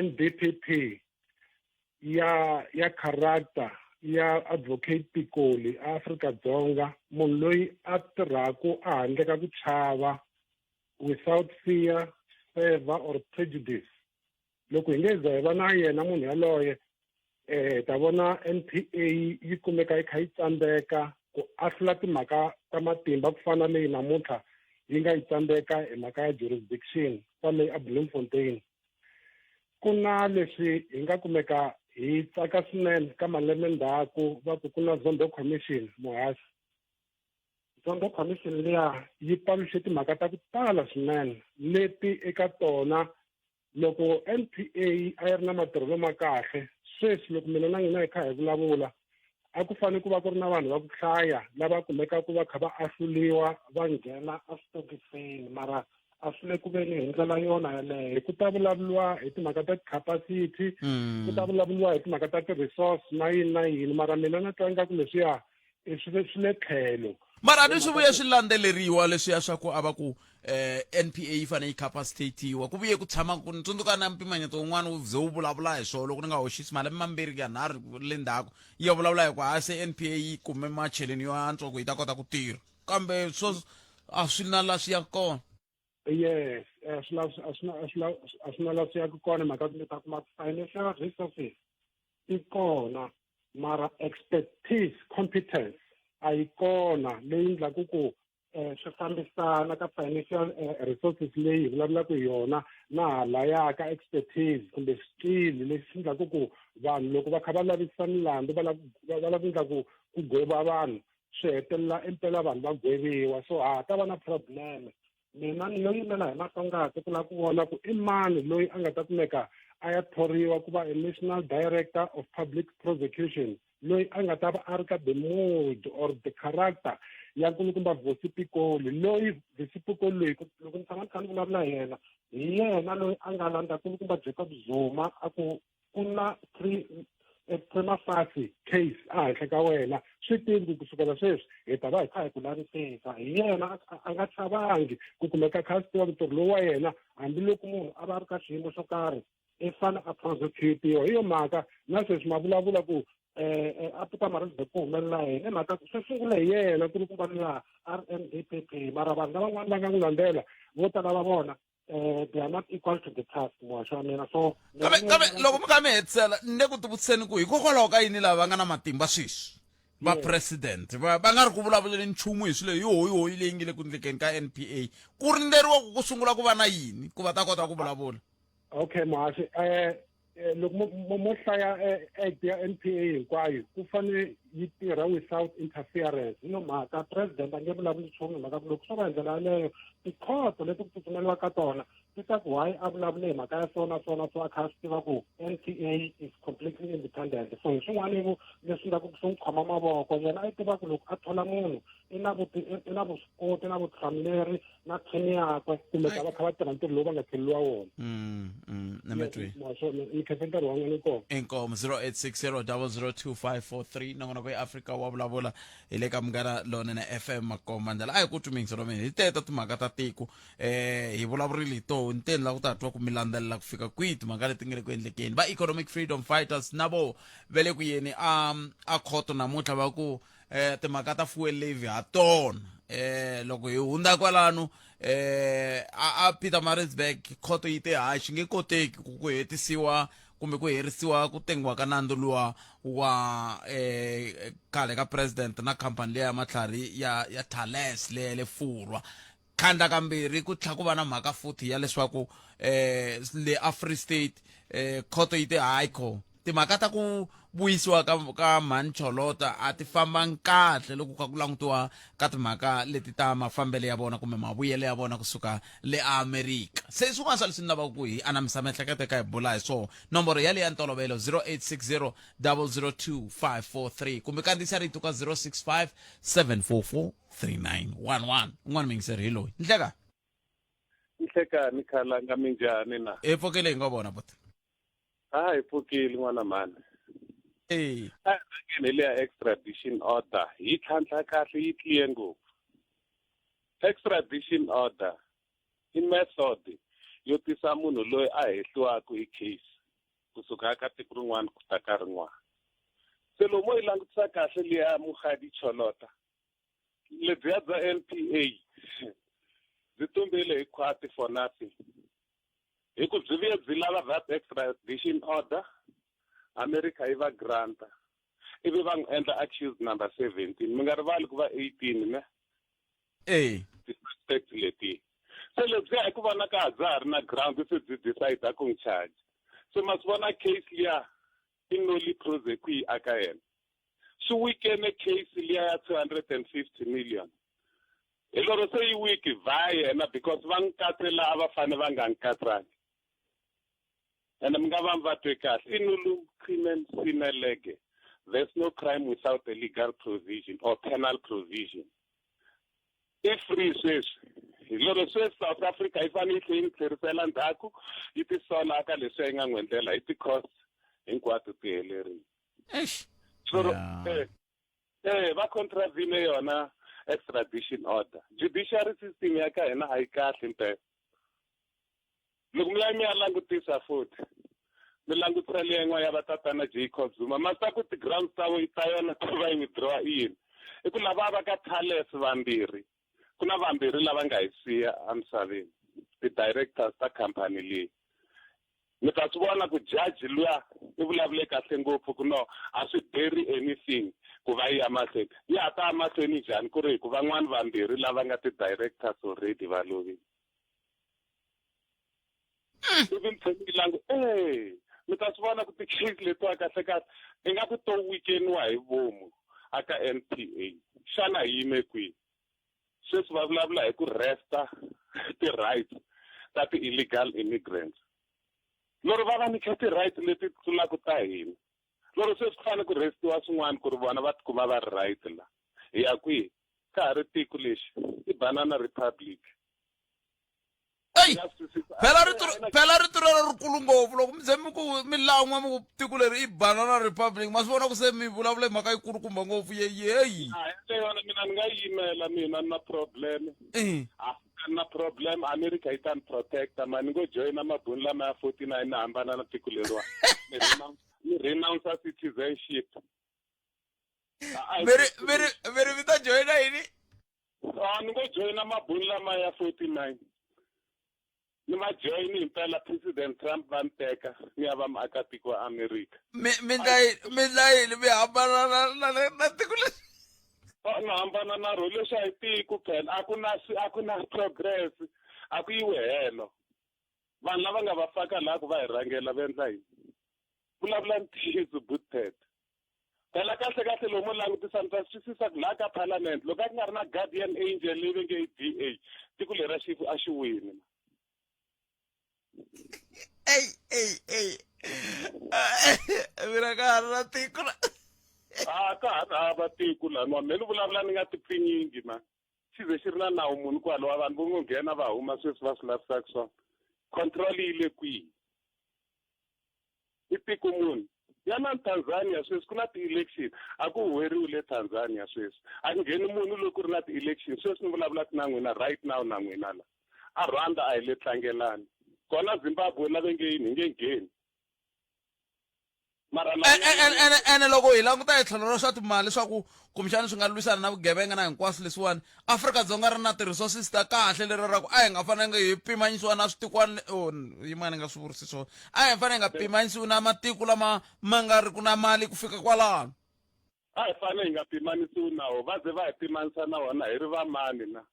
NDPP ya character ya Advocate Pikoli Afrika Dzonga, munhu loyi a tirhaku a handle ka ku chava, without fear, favor or prejudice, loko hi nge za hi va na yena munhu yaloye, ta vona NPA yi kumeka yi kha yi tsandzeka ku ahlula timhaka ta matimba ku fana leyi namuntlha yi nga yi tsandzeka hi mhaka ya jurisdiction kwale a Bloemfontein. Ku na leswi hi nga kumeka hi tsaka swinene ka malembe ndzhaku, va ku ku na Zondo Commission. Muhasi, Zondo Commission liya yi paluxe timhaka ta ku tala swinene leti eka tona loko NPA a yi ri na matirhelo ma kahle, sweswi loko mina na n'wina hi kha hi vulavula, a ku fanele ku va ku ri na vanhu va ku hlaya lava kumekaka va kha va ahluliwa, va nghena eswitokisini, mara a swi le ku veni hi ndlela yona yeleyo. Ku ta vulavuriwa hi timhaka ta capacity, ku ta vulavuriwa hi timhaka ta ti-resource na yini na yini, mara mina na twa ingaku leswiya i swi le tlhelo. Mara ni swi vuye swi landzeleriwa leswiya swa ku a va ku NPA yi fanele yi capacitatiwa, ku vuye ku tshama ku ni tsundzuka na mpimanyeto wun'wana wu ze wu vulavula hi swona, loko ni nga hoxisi malembe mambirhi ya nharhu le ndzhaku, yi ya vulavula hi ku ha se NPA yi kume macheleni yo antswa ku yi ta kota ku tirha, kambe swo a swi na la swi ya kona. Yes, a swi na la swi yaka kona. Mhaka ku mi ta kuma financial resources ti kona, mara expertise, competence a yi kona leyi endlaku ku Swi fambisana ka financial resources leyi hi vulavulaka hi yona na halaya ka expertise kumbe xikili lexi endlaku ku vanhu loko va kha va lavisisa milandzu va lava va lava ku endla ku ku gweva vanhu swi hetelela impela vanhu va gweviwa. So ha ta va na problem. Mina ni lo yimela hi mahlongati ku lava ku vona ku i mani loyi a nga ta kumeka a ya thoriwa ku va a National Director of Public Prosecution, loyi a nga ta va a ri ka the mood or the character ya nkulukumba Vusi Pikoli. Loyi Vusi Pikoli loyi, loko ni tshama ni kha ni vulavula hi yena, hi yena loyi a nga landza nkulukumba Jacob Zuma a ku ku na prima facie case ehenhla ka wena, swi tivi ku kusukela sweswi hi ta va hi kha hi ku lavisisa. Hi yena a nga chavangi ku kumeka kha a swi tiva ntirho lowu wa yena, hambiloko munhu a va a ri ka xiyimo xo karhi, i fane a prosecutiwa. Hi yo mhaka na sweswi ma vulavula ku a Pietermaritzburg ku humelela yena, i mhaka ku swi sungule hi yena kulukumba laha a ri MDPP, mara vanhu lavan'wana va nga n'wi landzela, vo tala va vona they are not equal to the task, muhaxi wa mina. So Kambe loko mi kha mi hetisela, ni le ku tivutiseni ku hikokwalaho ka yini lava va nga na matimba sweswi, va president, va nga ri ku vulavuleni nchumu hi swilo hi hoyihoyi leyi nge le ku ndlekeni ka NPA? Ku rindzeriwa ku ku sungula ku va na yini ku va ta kota ku vulavula? Okay muhaxi, loko mo hlaya act ya NPA hinkwayo, ku fanele yi tirha without interference. Hi yo mhaka president a nge vulavuli nchumu, hi mhaka ku loko swo va hi ndlela yaleyo, tikhoto leti ku tsutsumeliwa ka tona ti ta ku why a vulavule hi mhaka ya so na so na so, a kha a swi tiva ku NPA is completely independent. So hi swin'wana leswi nga ku swi n'wi khoma mavoko, yena a yi tiva ku loko a thola munhu i na vuswikoti na vutihlamuleri na team yakwe, kumbe ka va kha va tirha ntirho lowu va nga theleliwa wona. Nametwi. Ni khensa nkarhi wa n'wina kona. Inkomo. 0860002543, nongonoko ya Afrika wa Vulavula, hi le ka Munghana Lonene FM. Makomba ndlela a hi ku twi mingisi mina hi teta timhaka ta tiko, hi vulavurile hi toho ni teni la ku ta twa ku mi landzelela ku fika kwihi timhaka leti nga le ku endlekeni. Va Economic Freedom Fighters na vo ve le ku yeni a khoto namuntlha, va ku timhaka ta fuel levy ha tona. Loko hi hundza kwalano, a Pietermaritzburg, khoto yi te hayi, swi nge koteki ku hetisiwa kumbe ku herisiwa ku tengiwa ka nandzu luwa wa khale ka president na khampani leya matlhari ya Thales leya le Furwa. Khandla kambirhi ku tlha ku va na mhaka futhi ya leswaku le a Free State, khoto yi te hayi kho, timhaka ta ku vuyisiwa ka mhani Cholota a ti fambangi kahle loko kha ku langutiwa ka timhaka leti ta mafambelo ya vona kumbe mavuyelo ya vona kusuka le Amerika. Se swin'wana swa leswi ni lavaka ku hi anamisa miehleketo eka hi bula hi swona. Nomboro yaleyo ya ntolovelo, 0860 002 543, kumbe kandziyisa rito ka 065 744 3911. Un'wana muyingiseri hi loyi. Nhleka. Nhlekani khalanga, minjhani na? Hi pfukile, hi nga vona buti. A hi pfukile n'wana mhani. E. A hi rhangeni hi leya extradition order, yi tlhantlha kahle, yi clear ngopfu. Extradition order i method yo tisa munhu loyi a hehliwaka hi case kusuka ka tiko rin'wana ku ta ka rin'wana. Se loko mo yi langutisa kahle liya Mokgadi Cholota, lebyiya bya NPA byi tumbile hi khwati for nothing, hi ku byi vuye byi lava that extradition order, America yi va granta, ivi va n'wi endla accused number 17. Mi nga rivali ku va 18 ne ti-suspect leti. Se lebyiya hi ku vona ka ha bya ha ri na ground, se byi decide ku n'wi charge. Se ma swi vona case liya i nolle prosequi aka yena, swi weakene case liya ya 250 million. Hi lero se yi weak va yena, because va n'wi katse la a va fane va nga n'wi katsangi. Ene mi nga va va twe kahle, i nullum crimen sine lege, there's no crime without a legal provision or penal provision. I free sweswi. Hi lero sweswi South Africa yi fanele yi tlhe yi n'wi tlherisela ndzhaku, yi tisola aka leswi yi nga n'wi endlela, hi ti-cost hinkwato ti helerile. Eish. So va contravene yona extradition order. Judiciary system ya ka hina a yi kahle mpela. Loko mi ya mi ya langutisa futhi, mi langutisa leyi ya va tatana Jacob Zuma, ma swi ku ti-grounds ta ta yona ku va yi withdraw i yini? I ku lava va ka Thales vambirhi, ku na vambirhi lava nga hi siya emisaveni, ti-directors ta company leyi. Mi ta swi vona ku judge luya i vulavule kahle ngopfu ku no, a swi beri anything. Ku va yi ya mahlweni. Ya ha ta ya mahlweni njhani ku ri hi ku van'wani vambirhi lava nga ti-directors already va lovile. Ivi mi tlhela mi yi langu e mi ta swi vona ku ti-case letiwa kahle kahle ingaku to wikeniwa hi vomu a ka N_P_A. Xana hi yime kwihi? Sweswi va vulavula hi ku resta ti-rights ta ti-illegal immigrants. Lero va va nyika ti-rights leti tlulaka ta hina. Lero sweswi ku fanele ku restiwa swin'wana ku ri vona va tikuma va ri right la. Hi ya kwihi? Ka ha ri tiko lexi i Banana Republic. Eyi phela rito phela rito rero rikulu ngopfu loko mi ze mi ku mi lan'wa mi ku tiko leri i banana republic ma swi vona ku se mi vulavula hi mhaka yikulukumba ngopfu yeyeyi a hi yona mina ni nga yimela mina ni na problem a ni na problem america yi ta ni protecta ma ni ngo joyina mabuni lama ya 49 ni hambana na tiko leriwa ni renounce citizenship mi ri mi ri mi ri mi ta joyina yini A ni ngo joyina mabuni lama ya 49 ni ma joyini himpela President Trump va ni teka ni ya va muakatiko wa America. Mi mi ndla yini mi ndla yini mi hambana na na na na tiko leri? A ni hambana na ro leswi a hi tiko phela a ku na a ku na progress a ku yiwi helo. Vanhu lava nga va faka laha ku va hi rhangela va endla yini? Vulavula ntiyiso Bootpet. Phela kahle kahle loko mo langutisa mi ta swi twisisa ku laha ka parliament loko a ku nga ri na guardian angel leyi va nge i DA tiko leri a xi a xi wini. Ey ey ey mina ka ha ri na tiko la. A ka ha ri hava tiko laniwa me ni vulavula ni nga ti pfinyingi ma xi ze xi ri na nawu muni kwalowa vanhu vo ngo nghena va huma sweswi va swi lavisaka swona control yi le kwihi I tiko muni? Yanani Tanzania sweswi ku na ti-election a ku huweriwi le Tanzania sweswi a ku ngheni munhu loko ku ri na ti-election sweswi ni vulavulaka na n'wina right now na n'wina la a Rwanda a hi le tlangelani kona Zimbabwe la ve nge yini hi nge ngheni mara ene ene loko hi languta hi tlhelo ra swa timali leswaku kumbexana swi nga lwisana na vugevenga na hinkwaswo leswiwani Afrika-Dzonga ri na ti-resources ta kahle lero ra ku a hi nga fanelanga hi pimanyisiwa na switikwana oh, yin'wana nga swi vurisi swona a hi fanele hi nga pimanyisiwi na matiko lama ma nga ri ku na mali ku fika kwalano a hi fanele hi nga pimanisiwi na wo va ze va hi pimanisa na wona hi ri vamani na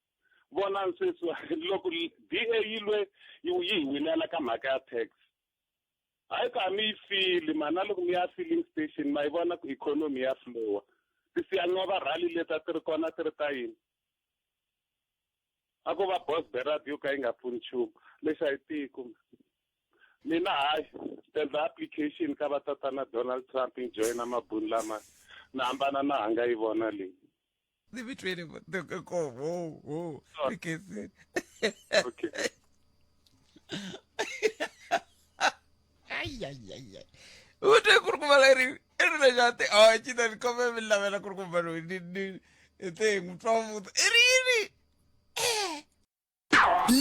vonani sweswi loko DA yi lwe yi hi winela ka mhaka ya tax Hayi ku a mi yi fili mhani na loko mi ya filling station ma yi vona ku economy ya flowa. Ti siyanqova rally leti a ti ri kona ti ri ta yini? A ko va boss berad yo ka yi nga pfuni nchumu. Lexi a hi tiko. Mina hayi endla application ka va tatana Donald Trump ni joyina mabuni lama ni hambana na hanga yi vona leyi. Ni mi twile ko ho ho okay. Okay. Ay ay ay ay. U twe ku ri ku vala ri i ri lexi a ti a cina ni kombela mi lavela ku ri ku vala ni ni i te n'wi twa futhi i ri yini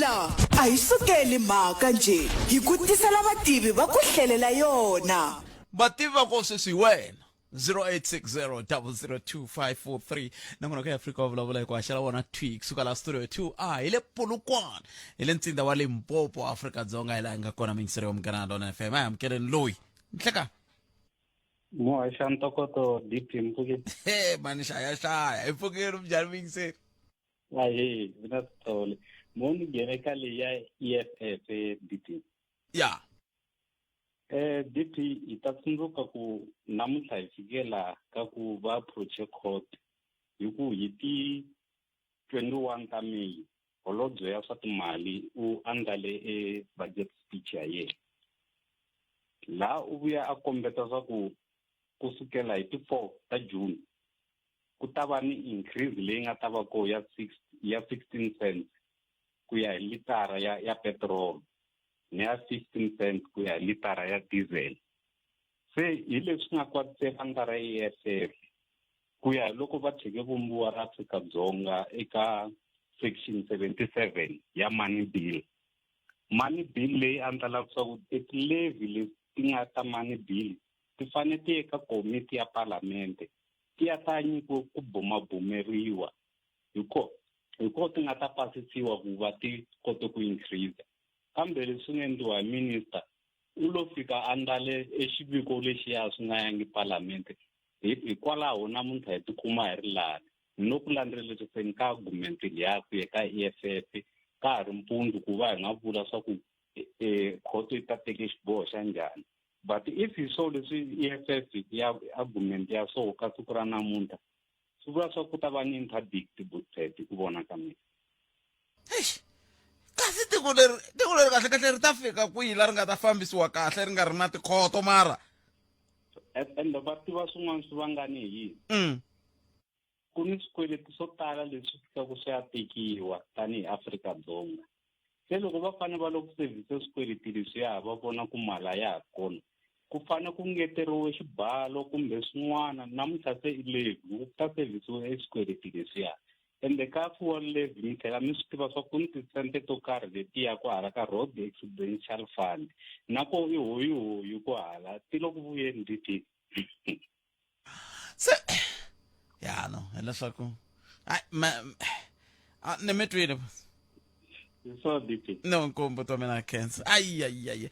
La a hi sukeli mhaka njhe hi ku tisela vativi va ku hlelela yona. Vativi va ko sweswi hi wena 0860 002 nongonoko ya Afrika wa vulavula hi ku haxela wona thwi kusuka la studio 2 a hi le Polokwane hi le ntsinda wa Limpopo Afrika Dzonga hi laha hi nga kona miyingiseri wa Munghana Lona FM a hi amukeleni loyi nhleka Muhaxa ntokoto DP Mpfukeni. He mani xaya xaya hi pfukeni minjhani miyingiseri Ahee, mina Sithole. Mo ni nghene ka leyi ya EFF DP. Ya. Eh DP hi ta tsundzuka ku namuntlha hi fikela ka ku va approach court hi ku hi ti 21 ta May holobye ya swa timali u andlale e budget speech ya yena laha u vuya a kombeta swa ku kusukela hi ti 4 ta June ku ta va ni increase leyi nga ta va ko ya six ya 16 cents ku ya hi litara ya ya petrol ni ya 15 cents ku ya hi litara ya diesel se hi leswi nga kwatise vandla ra EFF ku ya hi loko va tshike vumbiwa ra Afrika-Dzonga eka section 77 ya money bill money bill leyi andlalaka swa ku ti-levy leti ti nga ta money bill ti fanele ti ye ka komiti ya palamente ti ya ta nyikiwa ku bumabumeriwa hi ko hi ko ti nga ta pasisiwa ku va ti kote ku increase kambe leswi nga endliwa hi minister u lo fika a ndlale e xiviko lexiya swi nga yangi palamente Hikwalaho namuntlha hi tikuma hi ri lani. No ku landzeleriseni ka argument liya ku ya ka EFF ka ha ri mpundzu ku va hi nga vula swa ku khoto yi ta teke xiboho xa njhani. But if hi swo leswi EFF ya argument ya so ka siku ra namuntlha, swi vula swa ku ta va ni interdict Butpet ku vona ka mina. Eish, kasi tiko leri tiko leri kahle kahle ri ta fika kwihi la ri nga ta fambisiwa kahle ri nga ri na tikhoto mara? Ende va tiva swin'wana swi vangani hi yini? Ku ni swikweleti swo tala leswi fikaka swi ya tekiwa tanihi Afrika-Dzonga. Se loko va fanele va lo ku sevhisa swikweleti leswiya va vona ku mali a ya ha ri kona, ku fanele ku ngeteriwe xibalo kumbe swin'wana. Namuntlha se i levy, ku ta sevhisiwa e swikweleti leswiya. Ende ka fuel levy mi tlhela mi swi tiva swa ku ni tisente to karhi leti yaka hala ka Road Accidential Fund, na koho i hoyihoyi kwahala, ti lo ku vuyeni DP. Se ya no hileswaku ai ma a ni mi twile. So DP. No nkombo to mina cancer. Ai ai ai.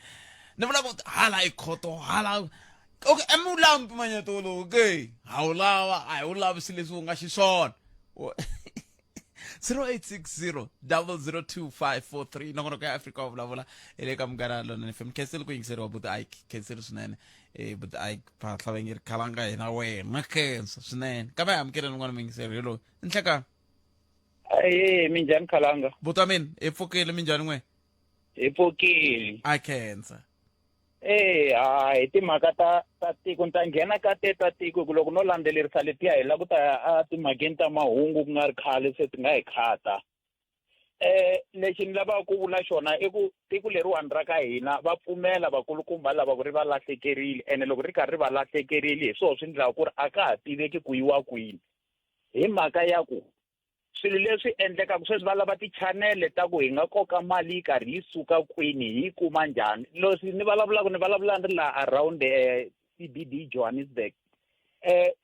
Ni vula ku hala i khoto hala. Okay, a mi wu lavi mpimanyeto lowu ke? Ha wu lava, a hi wu lavi swilo leswi wu nga xiswona. 0860 002543 nongonoko ya Afrika wa vulavula hi le ka Munghana Lonene FM. Khenseli ku yingiseriwa buti Ike, khenseli swinene. Buti Ike Phahla va nge ri khalanga hina wena, khensa swinene. Kambe hi amukeleni un'wana muyingiseri hi loyi. Nhlekani. Aye, minjhani Khalanga? Buti wa mina, hi pfukile minjhani n'we? Hi pfukile. A khensa. Eh, hayi timhaka ta ta tiko ni ta nghena ka te ta tiko ku loko no landzelerisa letiya hi la ku ta ya a timhakeni ta mahungu ku nga ri khale se ti nga hi khata. Eh lexi ni lavaka ku vula xona i ku tiko leriwani ra ka hina va pfumela vakulukumba lava ku ri va lahlekerile ene loko ri karhi ri va lahlekerile hi swona swi endlaka ku ri a ka ha tiveki ku yiwa kwini hi mhaka ya ku swilo leswi endlekaka sweswi va lava tichanele ta ku hi nga koka mali yi karhi yi suka kwini hi yi kuma njhani. Leswi ni vulavulaka ni vulavula ni ri laha around CBD Johannesburg.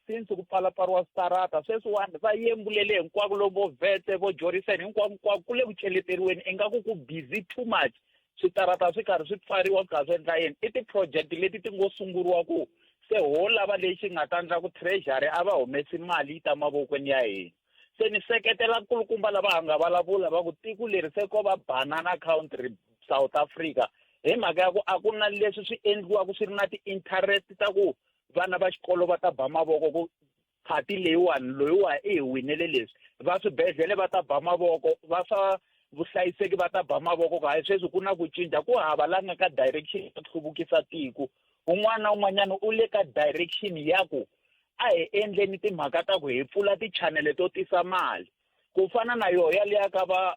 Since ku pfalapfariwa switarata sweswiwani va yembulele hinkwako lomu vo Vetse vo Jorisen hinkwako hinkwako ku le ku cheleteriweni ingaku ku busy too much switarata swi karhi swi pfariwa swi karhi swi endla yini. I ti-project leti ti ngo sunguriwa ku se ho lava lexi nga ta endla ku treasury a va humesi mali yi ta mavokweni ya hina. Se ni seketela nkulukumba lava ha nga vulavula va ku tiko leri se ko va banana country South Africa hi mhaka ya ku a ku na leswi swi endliwaka swi ri na ti-interest ta ku vana va xikolo va ta ba mavoko ku phati leyiwani loyiwa i hi winele leswi, va swibedhlele va ta ba mavoko, va swa vuhlayiseki va ta ba mavoko ku hayi sweswi ku na ku cinca. Ku hava la nga ka direction ya ku hluvukisa tiko, un'wana na un'wanyana u le ka direction ya ku a hi endleni timhaka ta ku hi pfula tichanele to tisa mali. Ku fana na yoho yaliya ka va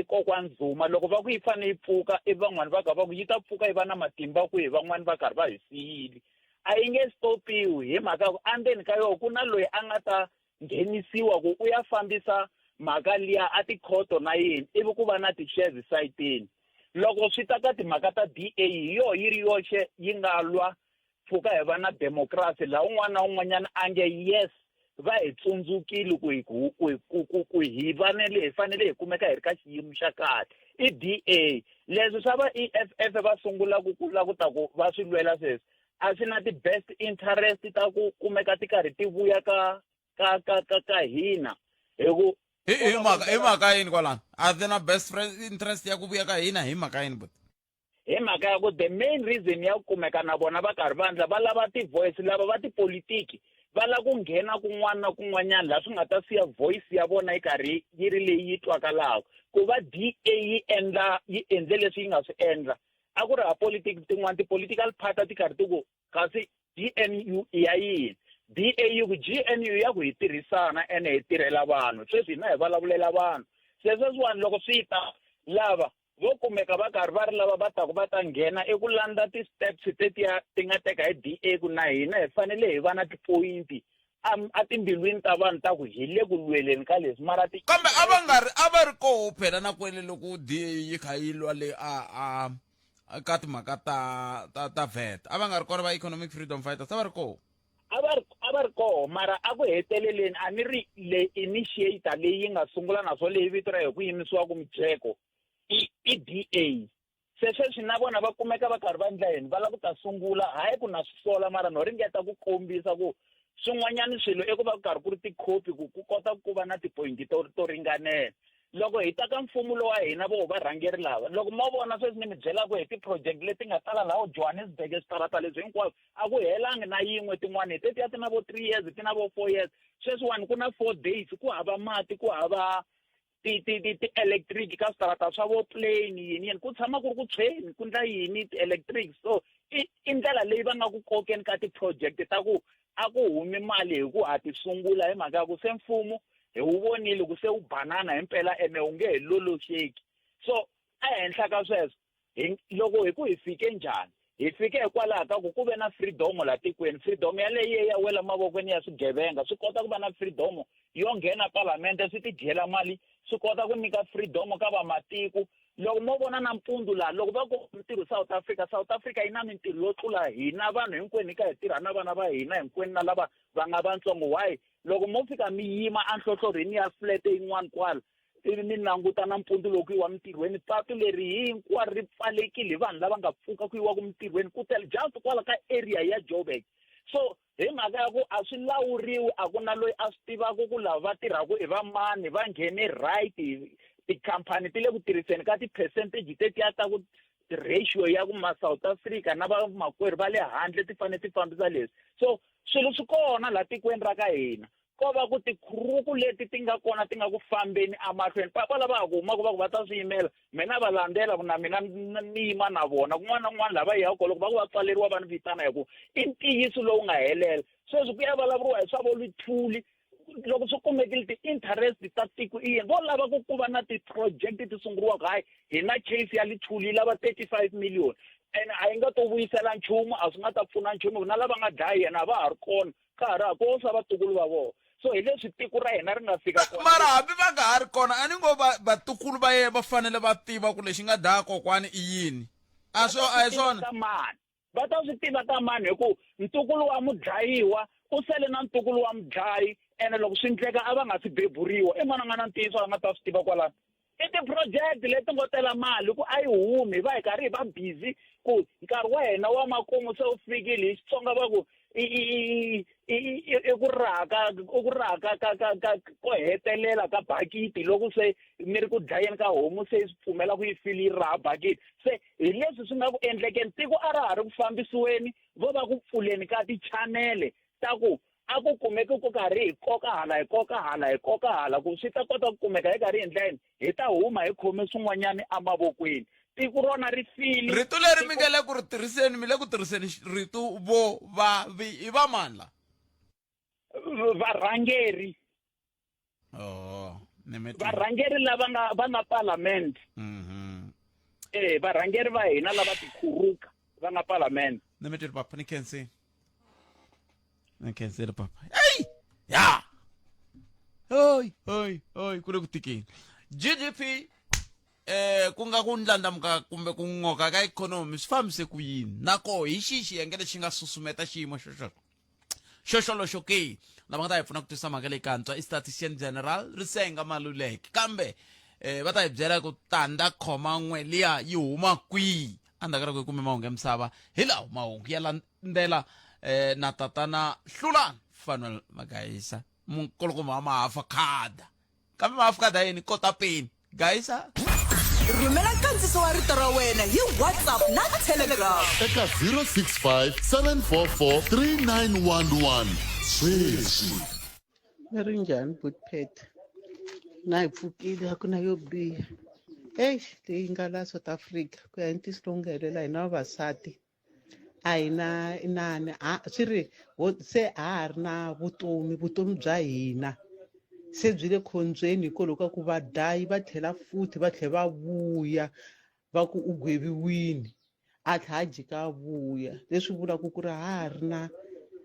kokwani Zuma loko va ku yi fanele yi pfuka ivi van'wani va ka va ku yi ta pfuka yi va na matimba kwihi van'wani va karhi va hi siyile. A yi nge stopiwi hi mhaka ya ku endzeni ka yona ku na loyi a nga ta nghenisiwa ku u ya fambisa mhaka liya a tikhoto na yini ivi ku va na ti-shares sayitini. Loko swi ta ka timhaka ta DA hi yoho yi ri yoxe yi nga lwa pfuka hi va na democracy laha un'wana na un'wanyana a nge yes va hi tsundzukile ku hi ku ku ku ku ku hi fanele hi fanele hi kumeka hi ri ka xiyimo xa kahle i DA. Leswi swa va EFF va sungula ku ku lava ku ta ku va swi lwela sweswi a swi na ti-best interest ta ku kumeka ti karhi ti vuya ka ka ka ka ka hina hi ku Hi hi mhaka hi mhaka yini kwalano? A ti na best friend interest ya ku vuya ka hina hi mhaka yini buti? Hi mhaka ya ku the main reason ya ku kumeka na vona va karhi va endla va lava ti-voice lava va tipolitiki va lava ku nghena kun'wana na kun'wanyana laha swi nga ta siya voice ya vona yi karhi yi ri leyi yi twakalaka. Ku va DA yi endla yi endle leswi yi nga swi endla a ku ri ha politiki tin'wana ti-political party a ti karhi ti ku kasi GNU i ya yini. DA yi ku GNU ya ku hi tirhisana ene hi tirhela vanhu sweswi hina hi vulavulela vanhu. Se sweswiwani loko swi ta lava vo kumeka va karhi va ri lava va taku va ta nghena i ku landza ti-steps tetiya ti nga teka hi DA ku na hina hi fanele hi va na tipoyinti a timbilwini ta vanhu ta ku hi le ku lweleni ka leswi mara ti Kambe a va nga ri a va ri koho phela na kwele loko DA yi kha yi lwa le a a ka timhaka ta ta ta VAT a va nga ri kona va Economic Freedom Fighters a va ri koho. A va ri a va ri koho mara a ku heteleleni a ni ri le initiator leyi yi nga sungula naswo leyi vito ra yona ku yimisiwaka mujeko i i DA. Se sweswi na vona va kumeka va karhi va endla yini va lava ku ta sungula hayi ku na swi sola mara no ringeta ku kombisa ku Swin'wanyana swilo i ku va ku karhi ku ri tikhopi ku ku kota ku va na tipoyinti to to ringanela. Loko hi ta ka mfumo lowa hina vo varhangeri lava, loko mo vona sweswi ni mi byelaka hi ti-project leti nga tala laha Johannesburg switarata leswi hinkwaswo a ku helangi na yin'we tin'wana hi tetiya ti na vo three years ti na vo four years sweswiwani ku na four days ku hava mati ku hava ti ti ti ti-electric ka switarata swa vo plane yini yini ku tshama ku ri ku tshweni ku ndla yini ti-electric so i i ndlela leyi va nga ku kokeni ka ti-project ta ku a ku humi mali hi ku ha ti sungula hi mhaka ya ku se mfumo hi wu vonile ku se wu banana himpela ene wu nge he loloxeki so ehenhla ka sweswo hi loko hi ku hi fike njhani hi fike hikwalaho ka ku ku ve na freedom la tikweni freedom yaleyo ya wela mavokweni ya swigevenga swi kota ku va na freedom yo nghena palamende swi tidyela mali swi kota ku nyika freedom ka vamatiko loko mo vona nampundzu laha loko va ku mintirho South Africa South Africa yi na mintirho yo tlula hina vanhu hinkwenu hi ka hi tirha na vana va hina hinkwenu na lava va nga vantsongo why loko mo fika mi yima enhlohlorhini ya flat yin'wana kwala ivi mi languta nampundzu loko ku yiwa mintirhweni patu leri hinkwaro ri pfalekile hi vanhu lava nga pfuka ku yiwaka mintirhweni ku tele just kwala ka area ya Joburg so hi mhaka ya ku a swi lawuriwi a ku na loyi a swi tivaka ku lava va tirhaka i va mani va nghene right tikhampani ti le ku tirhiseni ka ti-percentage tetiya ta ku ratio ya ku ma South Africa na vamakwerhu va le handle ti fanele ti fambisa leswi so swilo swi kona laha tikweni ra ka hina ko va ku tikhuruku leti ti nga kona ti nga ku fambeni emahlweni papa lava ha ku humaka va ku va ta swi yimela mina va landzela ku na mina ni yima na vona kun'wana na kun'wana laha va yaka kona loko va ku va pfaleriwa va ni vitana hi ku i ntiyiso lowu nga helela sweswi ku ya vulavuriwa hi swa vo Luthuli loko swi kumekile ti-interest ta tiko i yini vo lava ku ku va na ti-project ti sunguriwaka hayi hi na case ya Luthuli yi lava 35 million ene a yi nga to vuyisela nchumu a swi nga ta pfuna nchumu na lava nga dlaya yena a va ha ri kona ka ha ri ha kosa vatukulu va vona so hi leswi tiko ra hina ri nga fika kona mara hambi va nga ha ri kona a ni ngo vatukulu va yena va fanele va tiva ku lexi nga dlaya kokwani i yini a swo a hi swona ka mani va ta swi tiva ka mani hi ku ntukulu wa mudlayiwa u sele na ntukulu wa mudlayi ene loko swi ndleka a va nga si beburiwa i mani a nga na ntiyiso a nga ta swi tiva kwalano i ti-project leti ngo tela mali ku a yi humi hi va hi karhi hi va busy ku nkarhi wa hina wa makumu se wu fikile hi Xitsonga va ku i ku raha ka i ku raha ka ka ka ka ko hetelela ka bakiti loko se mi ri ku dlayeni ka homu se yi swi pfumela ku yi file yi raha bakiti se hi leswi swi nga ku endlekeni tiko a ra ha ri ku fambisiweni vo va ku pfuleni ka tichanele ta ku a ku kumeki ku karhi hi koka hala hi koka hala hi koka hala ku swi ta kota ku kumeka hi karhi hi endla yini hi ta huma hi khome swin'wanyana emavokweni tiko rona ri file rito leri mi nga le ku ri tirhiseni mi le ku tirhiseni rito vo va vi i va mani la varhangeri oh varhangeri lava nga va nga palamende eh varhangeri va hina lava tikhuruka va nga palamende ni mi papa ni khensini ni khensile papa eyi ya oy oy oy ku le ku tikeni GDP eh ku nga ku ndlandlamuka kumbe ku n'oka ka ikhonomi swi fambise ku yini nako hi xihi xiyenge lexi nga susumeta xiyimo xoxo xoxoloxo ke lava nga ta hi pfuna ku twisisa mhaka leyi kantswa i statistician general risenga maluleke kambe eh va ta hi byela ku tanda khoma n'we liya yi huma kwihi endzhaku ka loko hi kume mahungu ya misava hi lawo mahungu ya landzela eh na tatana hlulani fanuel magayisa mukulukumba wa mahafa khada kambe maafrika yini kota peni gayisa rhumela nkandziso wa rito ra wena hi whatsapp na telegram eka 065 744 3911 sweswi Mi ri njhani Bootpet? Na hi pfukile a ku na yo biha. Eish leyi nga la South Africa ku ya hi ntiyiso lowu nga helela hina vavasati a hi na inani a swi ri se a ha ri na vutomi vutomi bya hina se byi le khombyeni hikwalaho ka ku vadlayi va tlhela futhi va tlhela va vuya va ku u gweviwile a tlhela a jika a vuya leswi vulaka ku ri ha ha ri na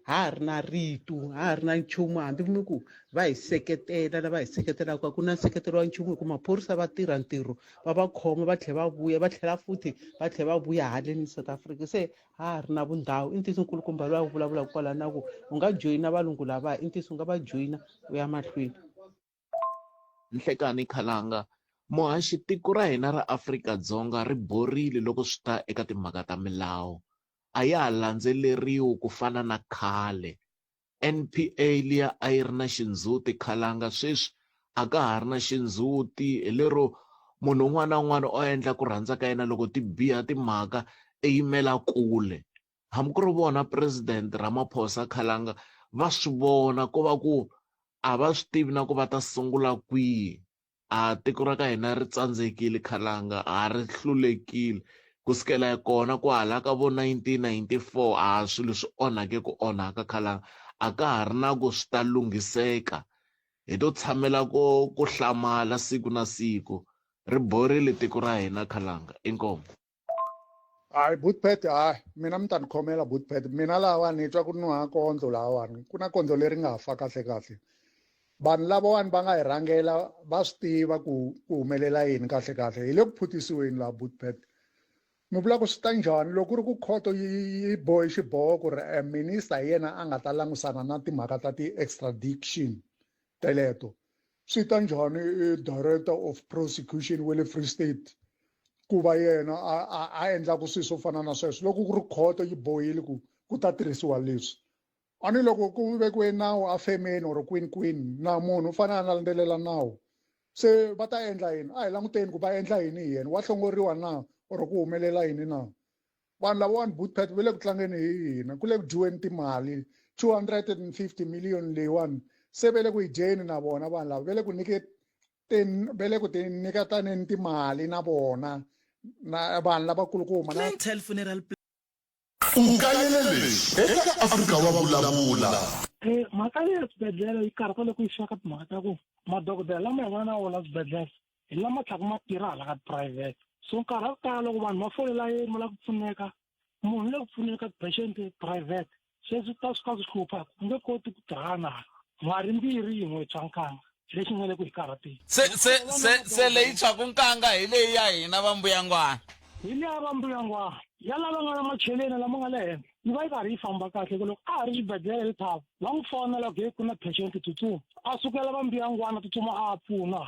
ha ha ri na rito ha ha ri na nchumu hambi mi ku va hi seketela lava hi seketelaka a ku na nseketelo wa nchumu hi ku maphorisa va tirha ntirho va va khoma va tlhela va vuya va tlhela futhi va tlhela va vuya haleni South Africa se ha ha ri na vundhawu i ntiyiso nkulukumba loyi a vulavulaka kwala na ku u nga joyina valungu lavaya i ntiyiso u nga va joyina u ya mahlweni Nhlekani Khalanga, Muhaxi tiko ra hina ra Afrika-Dzonga ri borile loko swi ta eka timhaka ta milawu. A ya ha landzeleriwi ku fana na khale. NPA liya a yi ri na xindzhuti khalanga sweswi a ka ha ri na xindzhuti hi lero munhu un'wana na un'wana o endla ku rhandza ka yena loko ti biha timhaka i yimela kule hambi ku ri vona president Ramaphosa khalanga va swi vona ko va ku a va swi tivi na ku va ta sungula kwihi A tiko ra ka hina ri tsandzekile khalanga, ha ri hlulekile. Ku sukela kona kwahala ka vo 1994 a swilo swi onhake ku onhaka khalanga, a ka ha ri na ku swi ta lunghiseka. Hi to tshamela ku ku hlamala siku na siku. Ri borile tiko ra hina khalanga. Inkomu. Hayi bootpad hayi mina mi ta ni khomela bootpad mina lahawani ni twa ku nuha kondlo lahawani ku na kondlo leri nga fa kahle kahle vanhu lavawani va nga hi rhangela va swi tiva ku ku humelela yini kahle kahle hi le ku phutisiweni laha bootpad mi vula ku swi ta njhani loko ku ri ku khoto yi yi bohe xiboho ku ri eh, minister hi yena a nga ta langusana na timhaka ta ti-extradiction teleto swi ta njhani director of prosecution wa le free state ku va yena a a a endlaku swilo swo fana na sweswo loko ku ri khoto yi bohile ku ku ta tirhisiwa leswi a ni loko ku vekiwe nawu a femeni or kwini kwini na munhu u fanele a landzelela nawu se va ta endla yini a hi languteni ku va endla yini hi yena wa hlongoriwa na or ku humelela yini na vanhu lavawani bootpad va le ku tlangeni hi hina ku le ku dyiweni timali 250 million leyiwani se va le ku yi dyeni na vona vanhu lava va le ku nyiketeni va le ku ti nyiketaneni timali na vona na vanhu lavakulukumba na Clientele funeral U kayele leswi eka Afrika wa Vulavula. Eh, mhaka leyi ya swibedhlele yi karhata loko yi fika ka timhaka ta ku madokodela lama hi nga na wona swibedhlele hi lama tlhaka ma tirha hala ka private so nkarhi wa ku tala loko vanhu va fole layeni va lava ku pfuneka munhu le ku pfuneni ka ti-patient private sweswi ta swi ka swi hlupha ku nge koti ku tirhana n'hwari mbirhi yin'we tshwa nkanga lexi nga le ku hi karhateni se se se se leyi tshwaku nkanga hi leyi ya hina va mbuyangwana hi leya va mbuyangwana ya lava nga na macheleni lama nga le henhla yi va yi karhi yi famba kahle ku loko a ha ri xibedhlele le thava va n'wi fonela ku hey ku na patient tsutsuma a sukela va mbuyangwana tsutsuma a pfuna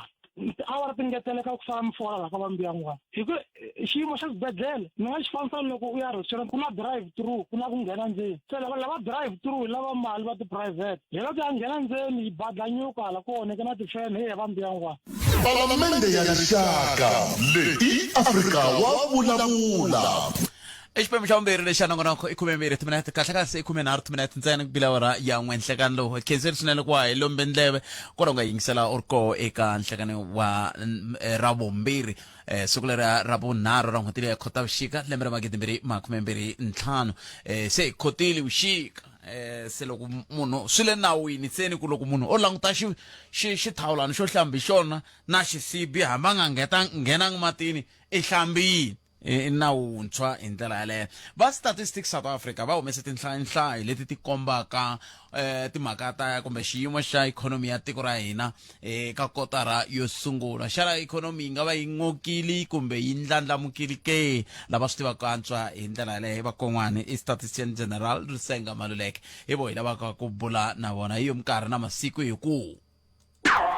tiawara ti ngeteleka ku sala mi fola laha ka va mbuyangwana hi ku eh, xiyimo xa xibedhlele ni nga xi fanisa loko u ya restaurant ku na drive through ku na ku nghena ndzeni se lava lava drive through hi lava mali va ti-private hi loko ya nghena ndzeni yi badlanyuka hala ku onheke na tifene hi ya va mbuyangwana Palamende ya Rixaka leyi i Afrika wa vulavula. I xiphemu xa vumbirhi lexi xa nongonoko i khumembirhi timinete kahle kahle i khumenharhu timinete ntsena ku bila awara ya n'we nhlekani lowu hi khensile swinene ku wa hi lombe ndleve kona u nga yingisela u ri koho eka nhlekani wa eh, ra vumbirhi eh, siku leri ra vunharhu ra n'hweti leyi ya khotavuxika lembe ra magidimbirhi makhumembirhi ntlhanu eh, se hi khotile vuxika eh, se loko munhu swi le nawini ntseni ku loko munhu o languta xi xi xithawulani xo hlamba hi xona na xisibi hambi a nga ngheta nghenangi matini i hlambile I nawu wuntshwa hi ndlela yaleyo. Va Statistics South Africa va humese tinhlayonhlayo leti ti kombaka eh, timhaka ta kumbe xiyimo xa ikhonomi ya tiko ra hina eka kotara yo sungula. Xana ikhonomi yi nga va yi n'okile kumbe yi ndlandlamukile ke? Lava swi tivaka ku antswa hi ndlela yaleyo i vakon'wani i Statistician General Risenga Maluleke. Hi vo hi lavaka ku bula na vona hi yo minkarhi na masiku hi ku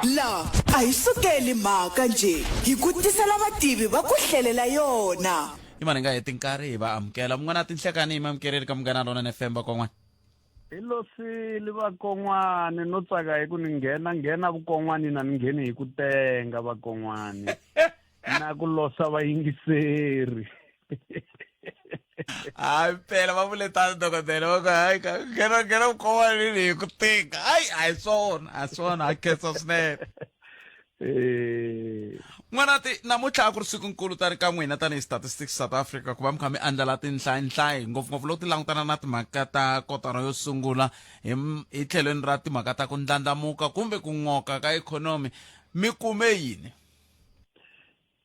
La a hi sukeli mhaka njhe hi ku tisela vativi va ku hlelela yona. I mani hi nga heti nkarhi hi va amukela. Mun'wana a tinhlekani hi mamukereli ka Munghana Lonene FM vakon'wana. Hi losile vakon'wani no tsaka hi ku ni nghena nghena vukon'wani na ni ngheni hi ku tenga vakon'wani na ku losa vayingiseri hayi phela va vule tano dokodela va ku hayi ka nghena nghena vukon'wanini hi ku tika hayi a hi swona a hi swona ha khensa swinene Eh, n'wanati namuntlha a ku ri sikunkulu tani ka n'wina tanihi statistics south africa ku va mi kha mi andlala tinhlayinhlayi ngopfungopfu loko ti langutana na timhaka ta kotara yo sungula hi hi tlhelweni ra timhaka ta ku ndlandlamuka kumbe ku n'oka ka ikhonomi mi kume yini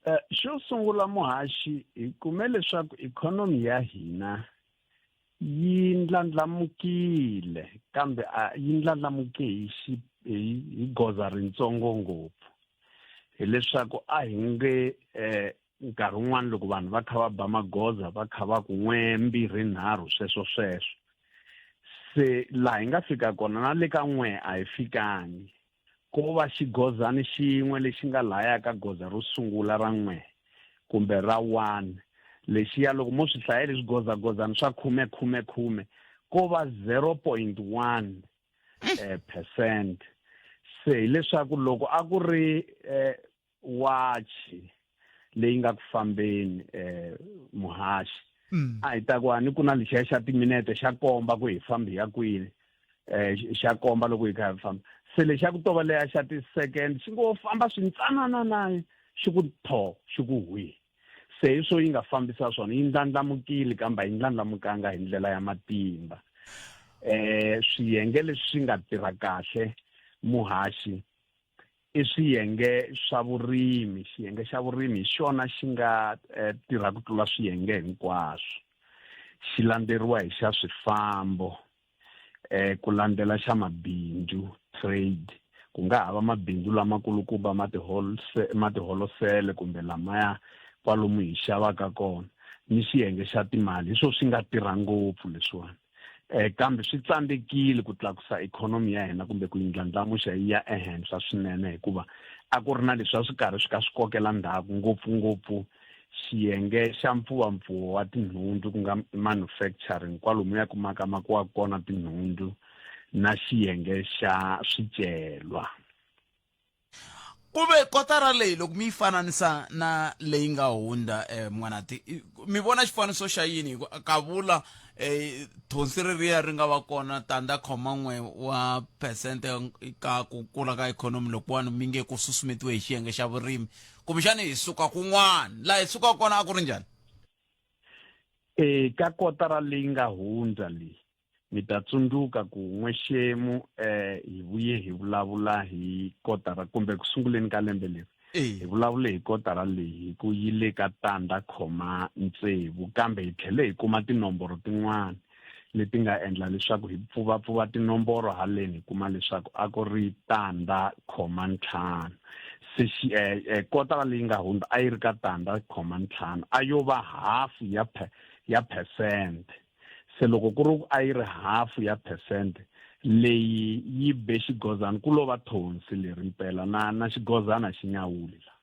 Eh, xo sungula muhaxi hi kume leswaku ikhonomi ya hina yi ndlandlamukile kambe a yi ndlandlamuke hi xi hi hi goza rintsongo ngopfu hileswaku a hi nge eh nkarhi wun'wani loko vanhu va kha va ba magoza va kha va ku n'we mbirhi nharhu sweswo sweswo se laha hi nga fika kona na le ka n'we a hi fikangi Ko va xigozani xin'we lexi nga laya ka goza ro sungula ra n'we kumbe ra 1. Lexiya loko mo swi hlaya leswi gozagozani swa khume khume khume, ko va 0.1. Percent. Se hileswaku loko a ku ri wachi leyi nga ku fambeni muhaxi, a hi ta ku a ni ku na lexiya xa timinete xa komba ku hi fambi hi ya kwini, xa komba loko hi kha hi famba. Se lexa ku tova leya xa ti-second xi ngo famba swintsanana na xi ku tho xi ku hwi. Se hi swo yi nga fambisa swona, yi ndlandlamukile kambe a yi ndlandlamukanga hi ndlela ya matimba. Swiyenge leswi swi nga tirha kahle muhaxi i swiyenge swa vurimi. Xiyenge xa vurimi hi xona xi nga tirha ku tlula swiyenge hinkwaswo, xi landzeriwa hi xa swifambo, ku landzela xa mabindzu, trade. Ku nga ha va mabindzu lamakulukumba ma tiholosele kumbe lamaya kwalomu hi xavaka kona, ni xiyenge xa timali. Hi swo swi nga tirha ngopfu leswiwani, kambe swi tsandzekile ku tlakusa ikhonomi ya hina kumbe ku yi ndlandlamuxa yi ya ehenhla swinene, hikuva a ku ri na leswi a swi karhi swi ka swi kokela ndzhaku, ngopfungopfu xiyenge xa mpfuvampfuvo wa tinhundzu, ku nga manufacturing, kwalomu ya kumaka makiwa kona tinhundzu, na xiyenge xa swicelwa. Ku ve kotara leyi loko mi yi fananisa na leyi nga hundza, N'wanati, mi vona xifaniso xa yini? Hi ku kavula thonsi reriya ri nga va kona tandza khoma n'we wa phesente ka ku kula ka ikhonomi lokuwani mi nge ku susumetiwe hi xiyenge xa vurimi, kumbexani hi suka kun'wana laha hi sukaka kona a ku ri njhani? Ka kotara leyi nga hundza leyi, mi ta tsundzuka ku n'wexemu hi vuye hi vulavula hi kotara, kumbe ku sunguleni ka lembe leri hi vulavule hi kotara leyi hi ku yi le ka tandza khoma ntsevu, kambe hi tlhele hi kuma tinomboro tin'wana leti nga endla leswaku hi pfuvapfuva tinomboro haleni, hi kuma leswaku a ku ri tandza khoma ntlhanu. Se kotara leyi nga hundza a yi ri ka tandza khoma ntlhanu, a yo va hafu ya phesente. Se loko ku ri ku a yi ri hafu ya phesente leyi yi be xigozana, ku lo va thonsi leri mpela na xigozana xi nyawuli la.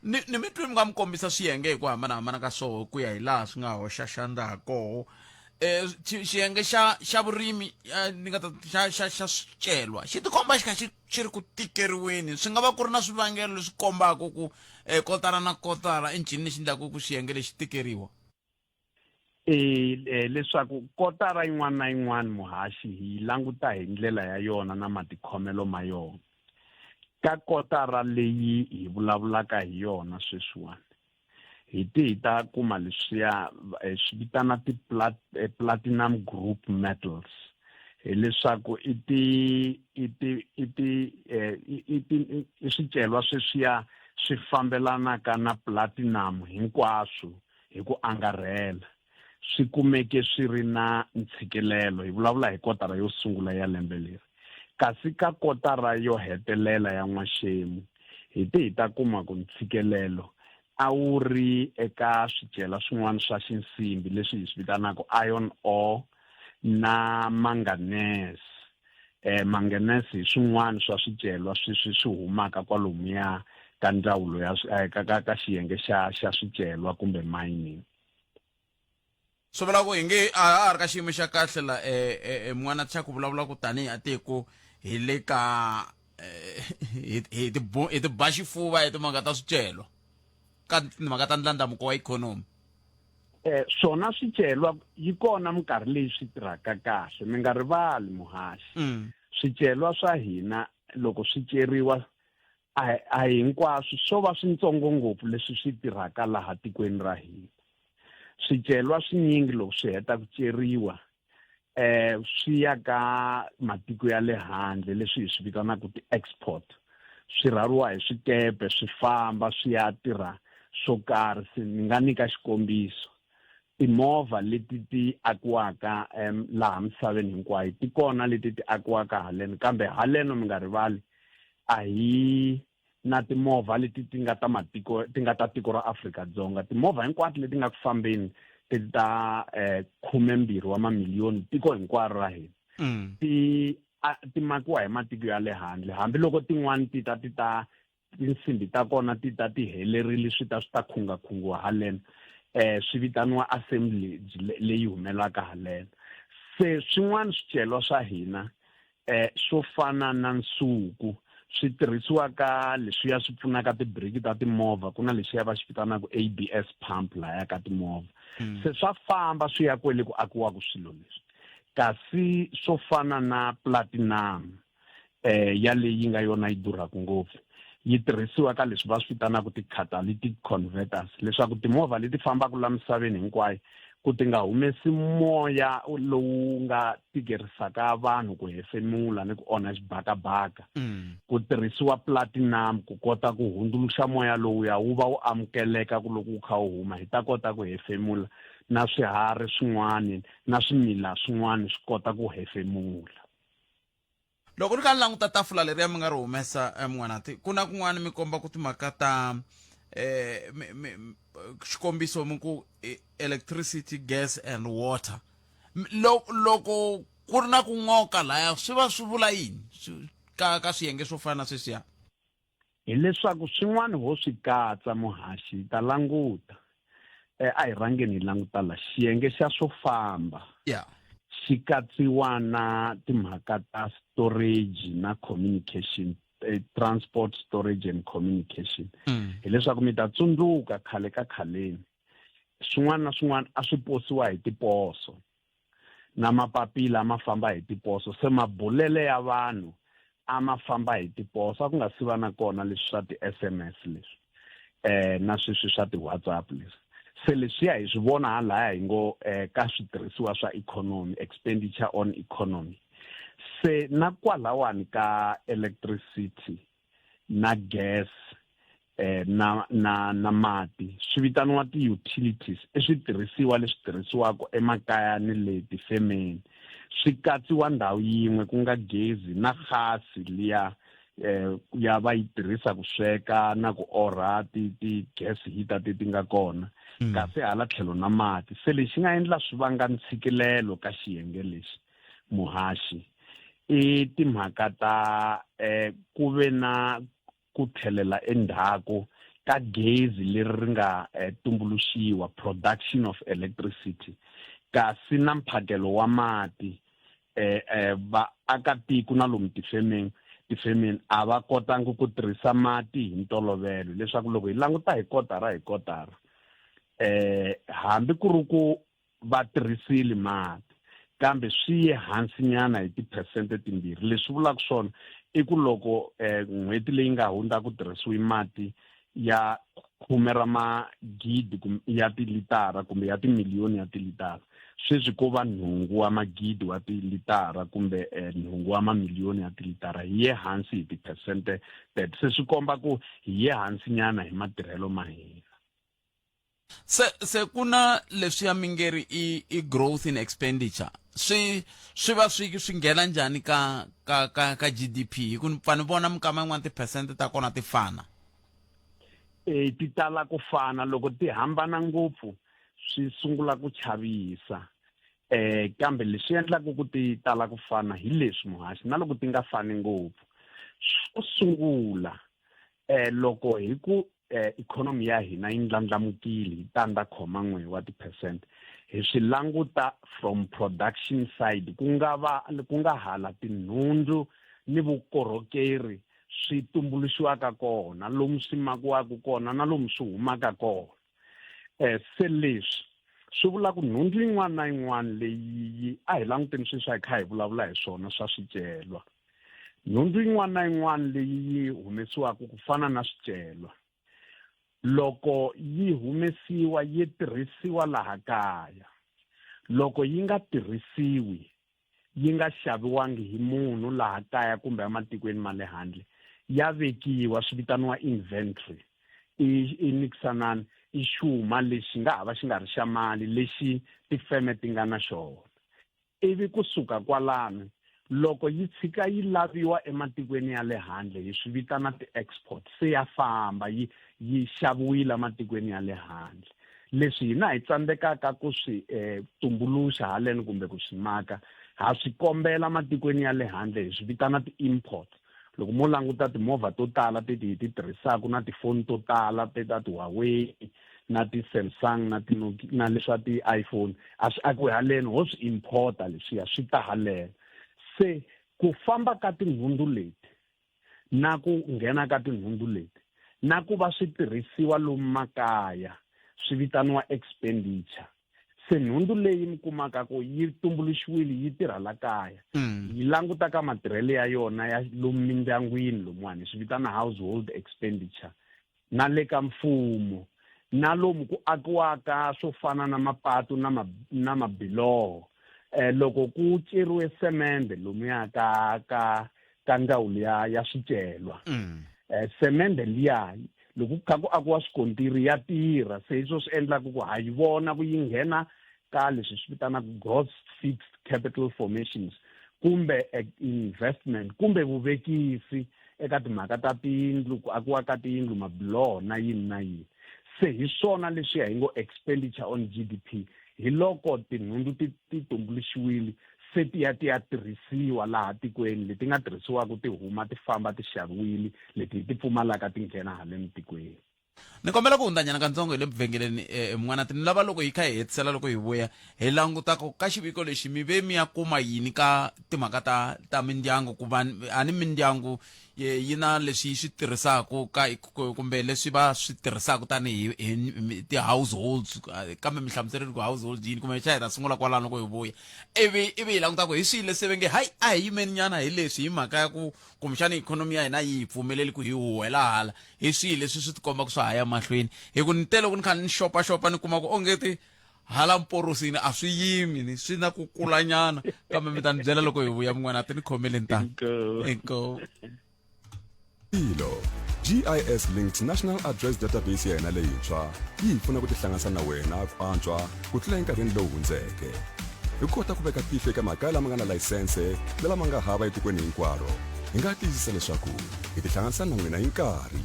Ni mi twi mi nga mi kombisa swiyenge hi ku hambanahambana ka swoho ku ya hi laha swi nga hoxa xandla ha koho. Xiyenge xa vurimi, ni nga ta xa swicelwa xi tikomba xi kha xi ri ku tikeriweni. Swi nga va ku ri na swivangelo leswi kombaka ku kotara na kotara i ncini lexi endlaka ku xiyenge lexi tikeriwa? Leswaku kotara yin'wana na yin'wana muhaxi hi yi languta hi ndlela ya yona na matikhomelo ma yona. Ka kotara leyi hi vulavulaka hi yona sweswiwani, hi ti hi ta kuma leswiya swi vitana ti platinum group metals, hileswaku i ti i ti i ti i ti i swicelwa sweswiya swi fambelanaka na platinum hinkwaswo hi ku angarhela, swi kumeke swi ri na ntshikelelo. Hi vulavula hi kotara yo sungula ya lembe leri. Kasi ka kotara yo hetelela ya n'waxemu, hi te hi ta kuma ku ntshikelelo a wu ri eka swicelwa swin'wana swa xinsimbi leswi hi swi vitanaka iron ore na manganese. Manganese hi swin'wana swa swicelwa sweswi swi humaka kwalomuya ka ndzawulo ya ka, ka, ka xiyenge xa swicelwa kumbe mining. Swi vula ku hi nge a ha ri ka xiyimo xa kahle la, n'wana xa ku vulavula ku tanihi a tiko hi le ka hi ti hi ti ba xifuva hi timhaka ta swicelwa ka timhaka ta ndlandlamuko wa ikhonomi. Swona swicelwa yi kona minkarhi leyi swi tirhaka kahle, mi nga rivali muhaxi. Swicelwa swa hina loko swi ceriwa a hi hinkwaswo, swo va swintsongo ngopfu leswi swi tirhaka laha tikweni ra hina. Swicelwa swinyingi loko swi heta ku ceriwa swi ya ka matiko ya le handle, leswi hi swi vitanaka ti-export. Swi rhwariwa hi swikepe swi famba swi ya tirha swo karhi. Se ni nga nyika xikombiso, timovha leti ti akiwaka laha misaveni hinkwayo ti kona leti ti akiwaka haleno, kambe haleno mi nga rivali a hi na timovha leti ti nga ta matiko, ti nga ta tiko ra Afrika-Dzonga. Timovha hinkwato leti nga ku fambeni ti ta 12 wa mamiliyoni tiko hinkwaro ra hina, ti makiwa hi matiko ya le handle, hambiloko tin'wani ti ta ti ta tinsimbi ta kona ti ta ti helerile, swi ta swi ta khungakhungiwa haleno, swi vitaniwa assembly leyi humelaka haleno. Se swin'wana swicelwa swa hina Eh swo fana na nsuku swi tirhisiwa ka leswiya swi pfunaka tibiriki ta timovha ku na lexiya va xi vitanaka ABS pump laya ka timovha. Mm. Se swa famba swi ya kwele ku akiwaka swilo leswi. Kasi swo fana na platinum eh ya leyi nga yona yi durhaka ngopfu yi tirhisiwa ka leswi va swi vitanaka ti-catalytic converters leswaku timovha leti fambaka la misaveni hinkwayo ku ti nga humesi moya lowu nga tikerisaka vanhu ku hefemula ni ku onha xibakabaka mm. ku tirhisiwa platinum ku kota ku hundzuluxa moya lowuya wu va wu amukeleka ku loko wu kha wu huma hi ta kota ku hefemula na swiharhi swin'wana na swimila swin'wana swi kota ku hefemula loko ni kha ni languta tafula leriya mi nga ri humesa eh, mun'wanati ku na kun'wana mi komba ku timhaka ta eh, xikombiso mi ku eh, electricity gas and water loko ku ri na ku n'oka laya swi va swi vula yini ka ka swiyenge swo fana na sweswiya Hileswaku swin'wana ho swi katsa, muhaxi, hi ta languta. E, a hi rhangeni hi languta la. Xiyenge xa swo famba yeah. xi katsiwa na timhaka ta storage na communication, eh, transport, storage and communication. Hileswaku mi ta tsundzuka khale ka khaleni, swin'wana na swin'wana a swi posiwa hi tiposo. na mapapila a ma famba hi tiposo se mabulele ya vanhu a ma famba hi tiposo a ku nga si va na kona leswi swa ti-sms leswi eh na sweswi swa ti-whatsapp leswi se leswiya hi swi vona halaya hi ngo eh, ka switirhisiwa swa economy expenditure on economy se na kwalawani ka electricity na gas eh, na na na mati swi vitaniwa ti-utilities i switirhisiwa leswi tirhisiwaka emakaya ni le tifemeni swi katsiwa ndhawu yin'we ku nga gezi na gasi liya eh ya va yi tirhisa ku sweka na ku orha ti ti gas heater ti ti nga kona mm. kasi hala tlhelo na mati se lexi nga endla swi vanga ntshikilelo ka xiyenge lexi muhaxi i timhaka ta eh ku ve na ku tlhelela endzhaku ka gezi leri ri nga eh, tumbuluxiwa production of electricity kasi na mphakelo wa mati eh, eh, vaakatiko na lomu tifemeni tifemeni a va kotangi ku tirhisa mati hi ntolovelo leswaku loko hi languta hi kotara hi kotara eh hambi ku ri ku va tirhisile mati kambe swi ye hansinyana hi tiphesente timbirhi leswi vulaka swona i ku loko eh, n'hweti leyi nga hundza ku tirhisiwe mati ya khume ra magidi ya tilitara kumbe ya timiliyoni ya tilitara sweswi ko va nhungu wa magidi wa tilitara kumbe eh, nhungu wa mamiliyoni ya tilitara hi ye hansi hi tiphesente teto se swi komba ku hi ye hansinyana hi matirhelo ma hina se se ku na leswiya mi nge ri i i growth in expenditure swi swi va swi swi nghena njhani ka ka ka ka GDP hi ku ni pfa ni vona minkama yin'wana tiphesente ta kona ti fana e ti tala ku fana loko ti hambana ngopfu swi sungula ku chavisa eh kambe leswi endlaka ku ti tala ku fana hi leswi muhaxi na loko ti nga fani ngopfu xo sungula eh loko hi ku eh, ikhonomi ya hina yi ndlandlamukile hi tandza khoma n'we wa ti-percent hi swi languta from production side ku nga va ku nga hala tinhundzu ni vukorhokeri swi tumbuluxiwaka kona lomu swi makiwaka kona na lomu swi humaka kona eh se leswi swi vula ku nhundzu yin'wana na yin'wana leyi a hi languteni sweswi a hi kha hi vulavula hi swona swa swicelwa Nhundzu yin'wana na yin'wana leyi yi humesiwaka ku fana na swicelwa, loko yi humesiwa yi tirhisiwa laha kaya. Loko yi nga tirhisiwi, yi nga xaviwangi hi munhu laha kaya kumbe ematikweni ma le handle, ya vekiwa, swi vitaniwa inventory. I, i nikisanani, i xuma lexi nga ha va xi nga ri xa mali lexi tifeme ti nga na xona. Ivi ku suka kwalano, loko yi tshika yi laviwa ematikweni ya le handle, hi swi vitana ti-export, se ya famba yi yi xaviwile ematikweni ya le handle. Leswi hina hi tsandzekaka ku swi eh, tumbuluxa haleno kumbe ku swi maka, ha swi kombela matikweni ya le handle, hi swi vitana ti-import. Loko mo languta timovha to tala teti hi ti tirhisaka na tifoni to tala te ta ti-Huawei, na ti-Samsung na ti-Nokia na leswa ti-iPhone a swi akiwi haleno ho swi importa leswiya swi ta haleno se Ku famba ka tinhundzu leti na ku nghena ka tinhundzu leti na ku va swi tirhisiwa lomu makaya swi vitaniwa expenditure. Se nhundzu leyi mi kumaka ku yi tumbuluxiwile yi tirha la kaya yi languta ka matirhelo ya yona ya lomu mindyangwini lomuwani swi vitana household expenditure na le ka mfumo na lomu ku akiwaka swo fana na mapatu na ma, na mabiloho eh, loko ku ceriwe semende lomuya ka ka ka ndzawulo ya ya swicelwa eh, semende liya loko ku kha ku akiwa swikontiri ya tirha se hi swo swi endlaka ku ha yi vona ku yi nghena ka leswi swi vitanaka gross fixed capital formations kumbe investment kumbe vuvekisi eka timhaka ta tiyindlu ku akiwa ka tiyindlu mabiloho na yini na yini se hi swona leswiya hi ngo expenditure on G_D_P hi loko tinhundzu ti ti tumbuluxiwile se ti ya ti ya tirhisiwa laha tikweni leti nga tirhisiwaka ti huma ti famba ti xaviwile leti hi ti pfumalaka ti nghena haleni tikweni. Ni kombela ku hundzanyana kantsongo hi le vhengeleni eh, n'wana ni lava loko hi kha hi hetisela loko hi vuya hi languta ku ka xiviko lexi mi ve mi ya kuma yini ka timhaka ta ta mindyangu ku va a ni mindyangu yi na leswi yi swi tirhisaka ka kumbe leswi va swi tirhisaka tanihi hi ti-households kambe mi hlamuserile ku household yini kumbe xa hi ta sungula kwalano loko hi vuya ivi ivi hi languta ku hi swihi leswi va nge hayi a hi yimeni nyana hi leswi hi mhaka ya ku kumbexana ikhonomi ya hina yi hi pfumeleli ku hi huhwela hala hi swihi leswi swi tikombaka swa ha ya mahlweni hi ku ni te loko ni kha ni xopaxopa ni kuma ku onge ti hala mporosini a swi yimi ni swi na ku kulanyana kambe mi ta ni byela loko hi vuya mun'wana a ti ni khomeli ntanga inkomu Ilo GIS linked National Address Database ya hina leyintshwa yi hi pfuna ku tihlanganisa na wena ku antswa ku tlula enkarhini lowu hundzeke. Hi kota ku veka tihlo eka makaya lama nga na layisense na lama nga hava etikweni hinkwaro, hi nga tiyisisa leswaku hi tihlanganisa na n'wina hi nkarhi.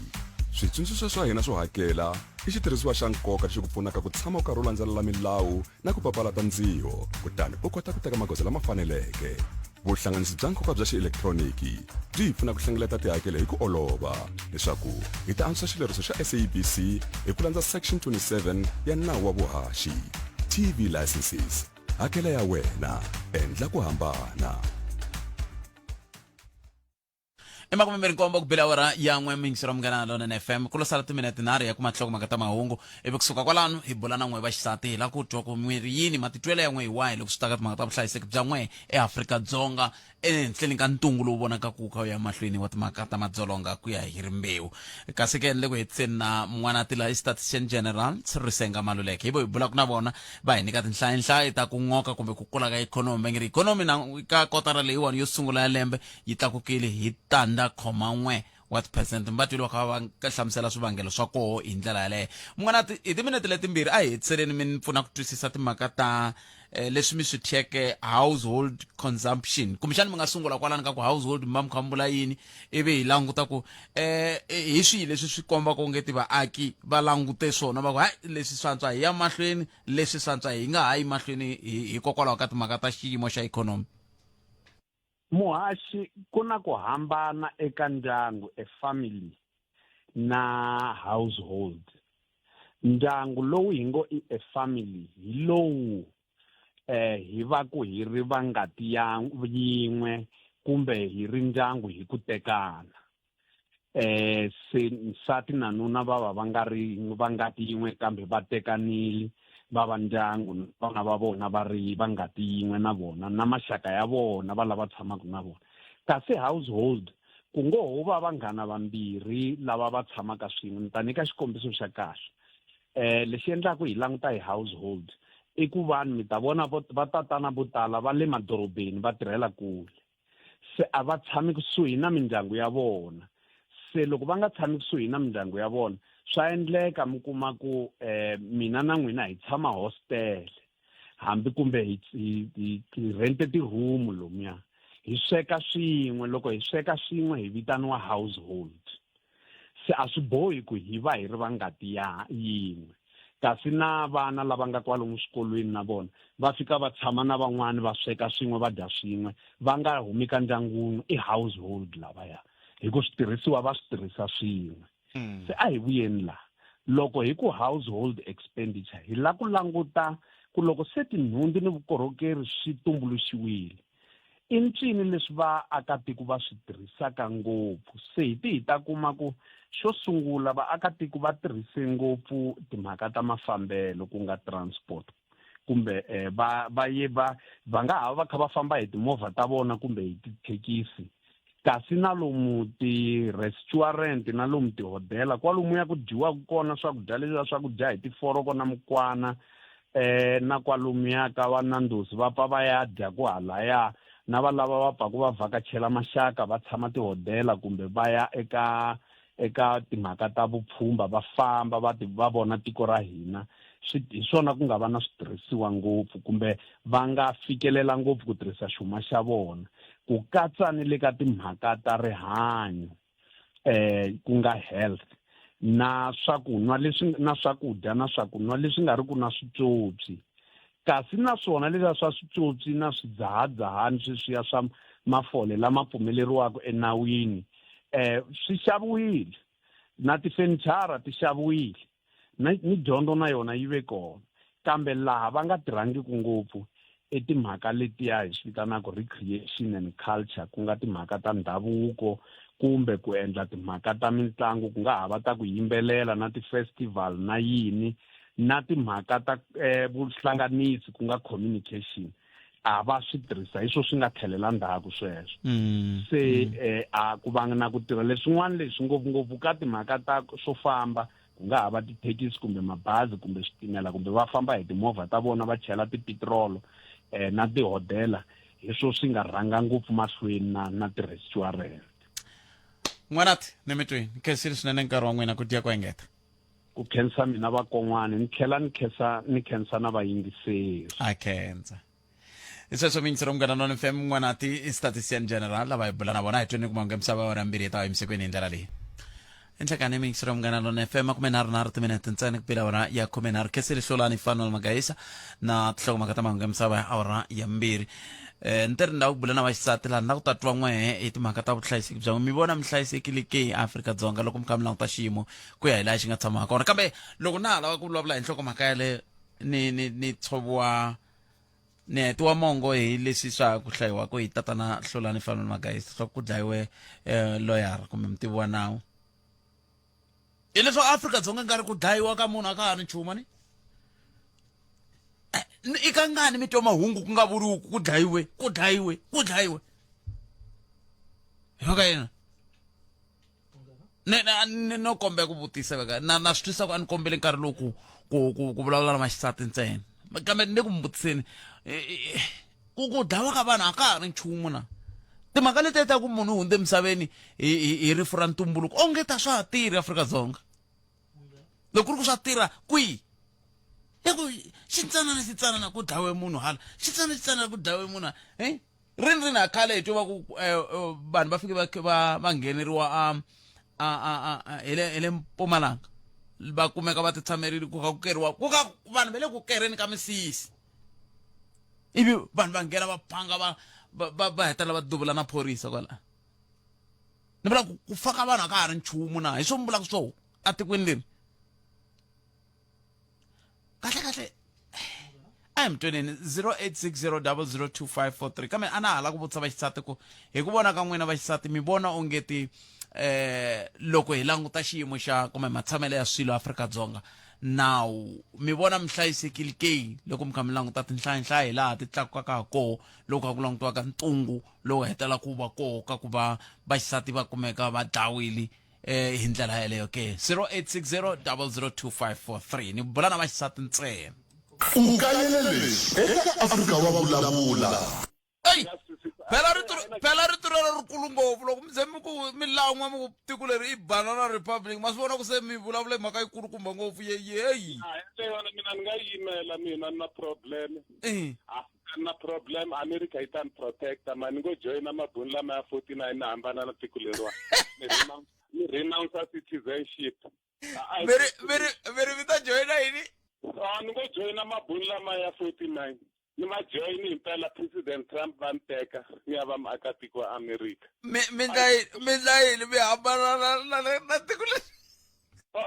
Switsundzuxo swa hina swo hakela i xitirhisiwa xa nkoka lexi ku pfunaka ku tshama u karhi u landzelela milawu na ku papalata ndziho kutani u kota ku teka magoza lama faneleke. Vuhlanganisi bya nkoka bya xielekitroniki byi hi pfuna ku hlengeleta tihakelo hi ku olova leswaku hi ta antswisa xileriso xa SABC hi ku landza Section 27 ya Nawu wa Vuhaxi. TV Licenses, hakela ya wena, endla ku hambana. I 27 ku bela awara ya n'we miyingiselo wa Munghana Lonene FM. Ku lo sala timinete tinharhu ya kuma tinhlokomhaka ta mahungu. Ivi kusuka kwalano hi bula na n'we va xisati hi lava ku twa ku mi ri yini matitwelo ya n'we hi wahi loko swi ta ka timhaka ta vuhlayiseki bya n'we eAfrika-Dzonga ehenhleni ka ntungu lowu vonakaka wu kha wu ya mahlweni wa timhaka ta madzolonga ku ya hi rimbewu. Kasi ke ni le ku hetiseni na N'wanatila i Statistician General Risenga Maluleke. Hi vo hi bulaka na vona va hi nyika tinhlayinhlayi ta ku n'oka kumbe ku kula ka ikhonomi. Va nge ri ikhonomi na ka kotara leyiwani yo sungula ya lembe yi tlakukile hi tandza khoma n'we wa tiphesente. Mi va twile va kha va hlamusela swivangelo swa koho hi ndlela yaleyo. Munghana, hi timinete letimbirhi a hi hetiseleni mi ni pfuna ku twisisa timhaka ta eh, leswi mi swi thyeke household consumption. Kumbexana mi nga sungula kwalano ka ku household mi va mi kha mi vula yini, ivi hi languta ku eh, hi swihi leswi swi kombaka onge ti vaaki va langute swona va ku hayi leswi swantswa hi ya mahlweni, leswi swantswa hi nga ha yi mahlweni hikokwalaho ka timhaka ta xiyimo xa ikhonomi. Muhaxi, ku na ku hambana eka ndyangu, a family, na household. Ndyangu lowu hi ngo i a family hi lowu eh hi va ku hi ri va ngati ya yin'we kumbe hi ri ndyangu hi ku tekana. Eh se nsati na nuna va va va nga ri va ngati yin'we kambe va tekanile va va ndyangu vana va vona va ri va ngati yin'we na vona na maxaka ya vona va lava tshamaka na vona. Kasi household ku ngo ho va vanghana vambirhi lava va tshamaka swin'we. Ni ta nyika xikombiso xa kahle. Eh lexi endlaka hi languta hi household i ku vanhu mi ta vona va tatana vo tala va le madorobeni va tirhela kule. Se a va tshami kusuhi na mindyangu ya vona. Se loko va nga tshami kusuhi na mindyangu ya vona, swa endleka mi kuma ku um mina na n'wina hi tshama hostel hambi kumbe hi hi hi hi rente ti-room lomuya hi sweka swin'we. Loko hi sweka swin'we hi vitaniwa household. Se a swi bohi ku hi va hi ri va ngati ya yin'we. Kasi na vana lava nga kwalomu swikolweni na vona va fika va tshama na van'wani va sweka swin'we va dya swin'we va nga humi ka ndyangu wun'we, i household lavaya hi ku switirhisiwa va swi tirhisa swin'we. Se a hi vuyeni laha, loko hi ku household expenditure hi la ku languta ku loko se tinhundzu ni vukorhokeri swi tumbuluxiwile, I ncini leswi vaakatiko va swi tirhisaka ngopfu? Se hi ti hi ta kuma ku xo sungula vaakatiko va tirhise ngopfu timhaka ta mafambelo ku nga transport kumbe eh, va va ye va va nga ha va kha va famba hi timovha ta vona kumbe hi tithekisi kasi na lomu ti-restaurant na lomu tihodela kwalomuya ku dyiwaka kona swakudya leswiya swa ku dya hi tiforoko na mukwana eh na kwalomuya ka va Nando's va pfa va ya dya ku halaya na va lava va pfaku va vhakachela maxaka va tshama tihodela kumbe va ya eka eka timhaka ta vupfhumba va famba va ti va vona tiko ra hina swi hi swona ku nga va na switirhisiwa ngopfu kumbe va nga fikelela ngopfu ku tirhisa xuma xa vona ku katsa ni le ka timhaka ta rihanyo eh ku nga health na swakunwa leswi na swakudya na swakunwa leswi nga ri ku na switswotswi kasi na swona leswiya swa switswotswi na swidzahadzahani sweswiya swa mafole lama pfumeleriwaka enawini eh swi xaviwile na tifenichara ti xaviwile na ni dyondzo na yona yi ve kona kambe laha va nga tirhangiki ngopfu i timhaka letiya hi swi vitanaka recreation and culture ku nga timhaka ta ndhavuko kumbe ku endla timhaka ta mitlangu ku nga ha va ta ku yimbelela na ti-festival na yini na timhaka ta eh, vuhlanganisi ku nga communication a va swi tirhisa hi swo swi nga tlhelela ndzhaku sweswo mm, se mm. eh, a ku vanga na ku tirha leswin'wana leswi ngopfungopfu ka timhaka ta swo famba ku nga ha va tithekisi kumbe mabazi kumbe switimela kumbe va famba hi timovha ta vona va chela tipitirolo eh, na tihodela hi swo swi nga rhanga ngopfu mahlweni na na ti-restaurant n'wanati ni mi twini khensile swinene nkarhi wa n'wina ku dya ku engeta ku khensa mina vakon'wana ni tlhela ni khensa ni khensa na vayingiseri a khensa hi sweswo miyingiseri munghana noni fm n'wanati i statistician general lava hi bula na vona hi tweni kuma nge misava awara mbirhi yi ta va yimisekweni hi ndlela leyi enhlekani miyingiseri munghana noni fm 33 timinete ntsena ku pela awara ya 13 kheseli hlolani fanuel magayisa na tinhlokomhaka ta mahungu ya misava ya awara ya mbirhi eh ni ri ndhawu ku bula na vaxisati laha ni la ku ta twa n'wehe hi timhaka ta vuhlayiseki bya n'we mi vona mi hlayisekile ke Afrika-Dzonga loko mi kha mi languta xiyimo ku ya hi laha xi nga tshama kona kambe loko na ha lava ku vulavula hi nhlokomhaka yaleyo ni ni ni tshoviwa ni hetiwa mongo hi leswi swa ku hlayiwaka hi tatana hlulani fanele magayisa swa ku dlayiwe eh, loyara kumbe mutivi wa nawu hileswaku Afrika-Dzonga nga ri ku dlayiwa ka munhu a ka ha ri nchumu ni eh, i ka ngani mi twa mahungu ku nga vuriwi ku dlayiwe ku dlayiwe ku dlayiwe hi mhaka yena ni no kombela ku vutisa veka na na swi twisisa ku a ni kombele nkarhi lowu ku ku ku ku vulavula na maxisati ntsena kambe ni le ku mi vutiseni eh, eh, ku ku dlawa ka vanhu a ka ha ri nchumu na timhaka leti ta ku munhu u hundze emisaveni hi hi rifu ra ntumbuluko onge ta swa ha tirhi Afrika-Dzonga loko ku ri ku swa tirha kwihi ya ku xitsanana xitsanana ku dlawe munhu hala xitsanana xitsanana ku dlawe munhu hala eh rini rini a khale hi twa va ku eh, eh, vanhu va fike va va va ngheneriwa a a a a hi le hi le Mpumalanga va kumeka va titshamerile ku kha ku keriwa ku kha vanhu va le ku kereni ka misisi ivi vanhu va nghena va phanga va va va hetelela va duvula na phorisa kwala ni vula ku ku fa ka vanhu a ka ha ri nchumu na hi swo mi vulaka swona etikweni leri kahle kahle a hi mi tweneni 0860002543 kambe a na ha la ku vutisa vaxisati ku hi ku vona ka n'wina vaxisati mi vona ongeti eh loko hi languta xiyimo xa kumbe matshamelo ya swilo Afrika-Dzonga nawu mi vona mi hlayisekile ke loko mi kha mi languta tinhlayanhlaya hi laha ti tlakukaka ha koho loko kha ku langutiwaka ntungu lowu hetelela ku va koho ka ku va vaxisati va kumeka va dlawile eh hi ndlela yeleyo ke 0860002543 ni bula na vaxisati ntsena U kayele leswi eka Afrika wa Vulavula. Ey phela rito phela rito rero rikulu ngopfu loko mi ze mi ku mi lan'wa mi ku tiko leri i banana republic ma swi vona ku se mi vulavula mhaka yikulukumba ngopfu ye yeyi a yona mina ni nga yimela mina ni na problem eh a na problem america yi ta ni protecta mani ngo joyina mabuni lama ya 49 na hambana na tiko leriwa ni renounce citizenship mi ri mi ri mi ri mi ta joyina yini a ni ngo joyina mabuni lama ya 49 ni ma joyini himpela president trump va ni teka ni ya va muakatiko wa america mi mi ndla yini mi ndla yini mi hambana na na na na tiko leri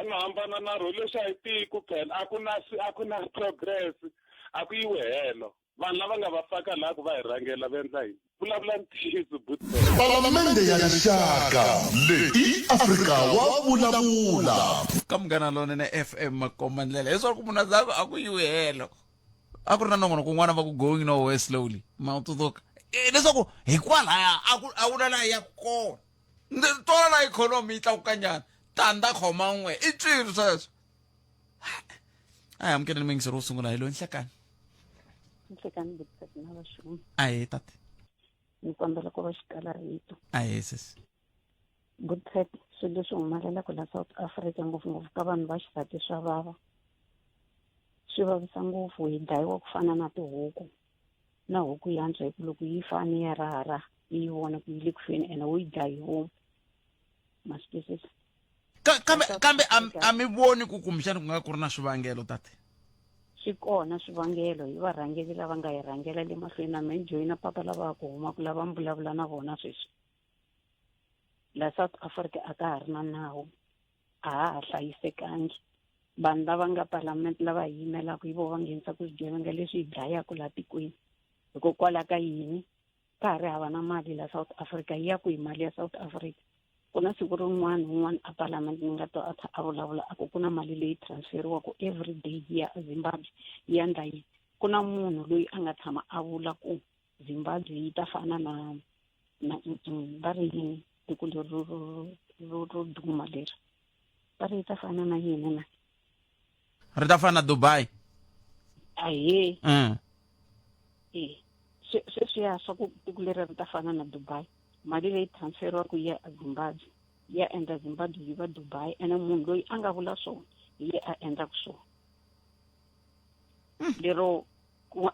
ni hambana na ro leswi a hi tiko phela a ku na a ku na progress a ku yiwi helo Vanhu lava nga va faka laha ku va hi rhangela va endla yini? Vulavula ntiyiso buti. Palamende ya Rixaka leyi i Afrika wa vulavula. Ka Munghana Lonene FM makomba ndlela leswaku munhu a za a ku yiwi helo a ku ri na nongonoko wun'wana va ku going nowhere slowly ma tsundzuka eh, leswaku hikwalaya a ku a ku na laha ya kona tona na ikhonomi yi tlakukanyana tanda khoma n'we i tswiri sweswo a hi amukeleni muyingiseri wo sungula hi loyi nhlekani Nhlekani Butset na vaxumi. Ahee tate. Ni kombela ku va xikala rito. Ahee sesi. Butset swilo leswi humelelaka la South Africa ngopfungopfu ka vanhu va xisati swa vava. Swi vavisa ngopfu hi dlayiwa ku fana na tihuku. Na huku ya antswa hi ku loko yi fa ni ya raharaha yi yi vona ku yi le ku feni ene wo yi dlaya hi vomu. Ma swi twisisa? Kambe kambe a mi voni ku kumbexana ku nga ku ri na swivangelo tate swi kona swivangelo hi varhangeri lava nga hi rhangela le mahlweni na me joyina papa lava ku humaka lava mi vulavula na vona sweswi la South Africa a ka ha ri na nawu a ha ha hlayisekangi vanhu lava nga palamende lava hi yimelaka hi vo va nghenisaka swigevenga leswi hi dlayaka laha tikweni hikokwalaho ka yini ka ha ri hava na mali la South Africa yi ya kwihi mali ya South Africa ku na siku rin'wana un'wana a parliament ni nga twa a kha a vulavula a ku ku na mali leyi transferiwaka every day yi ya eZimbabwe yi ya ndla yini ku na munhu loyi a nga tshama a vula ku Zimbabwe yi ta fana na na va ri yini tiko leri ro ro ro duma leri va ri yi ta fana na yini na ri ta fana na Dubai ahee e sweswiya swa ku tiko leri ri ta fana na Dubai mali leyi transferiwaka yi ya eZimbabwe yi ya endla Zimbabwe yi va Dubai ene munhu loyi a nga vula swona hi ye a endlaka swona lero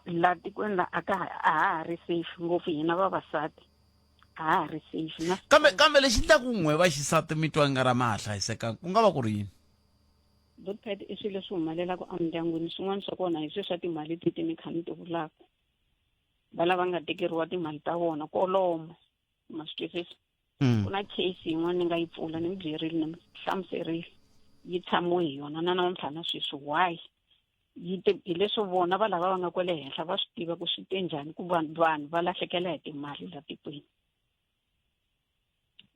la tikweni la a ka a ha ha ri safe ngopfu hina vavasati a ha ha ri safe na kambe kambe lexi endlaku n'we va xisati mi twa nga ra ma ha hlayisekanga ku nga va ku ri yini Dotpad i swilo leswi humelelaka emindyangwini swin'wana swa kona hi swe swa timali leti ni kha ni ti vulaka va lava nga tekeriwa timali ta vona kolomo ma swi twisisa ku na case yin'wana ni nga yi pfula ni mi byerile ni mi hlamuserile yi tshamiwe hi yona na namuntlha na sweswi why yi te hileswo vona va lava va nga kwale henhla va swi tiva ku swi te njhani ku vanhu vanhu va lahlekela hi timali la tikweni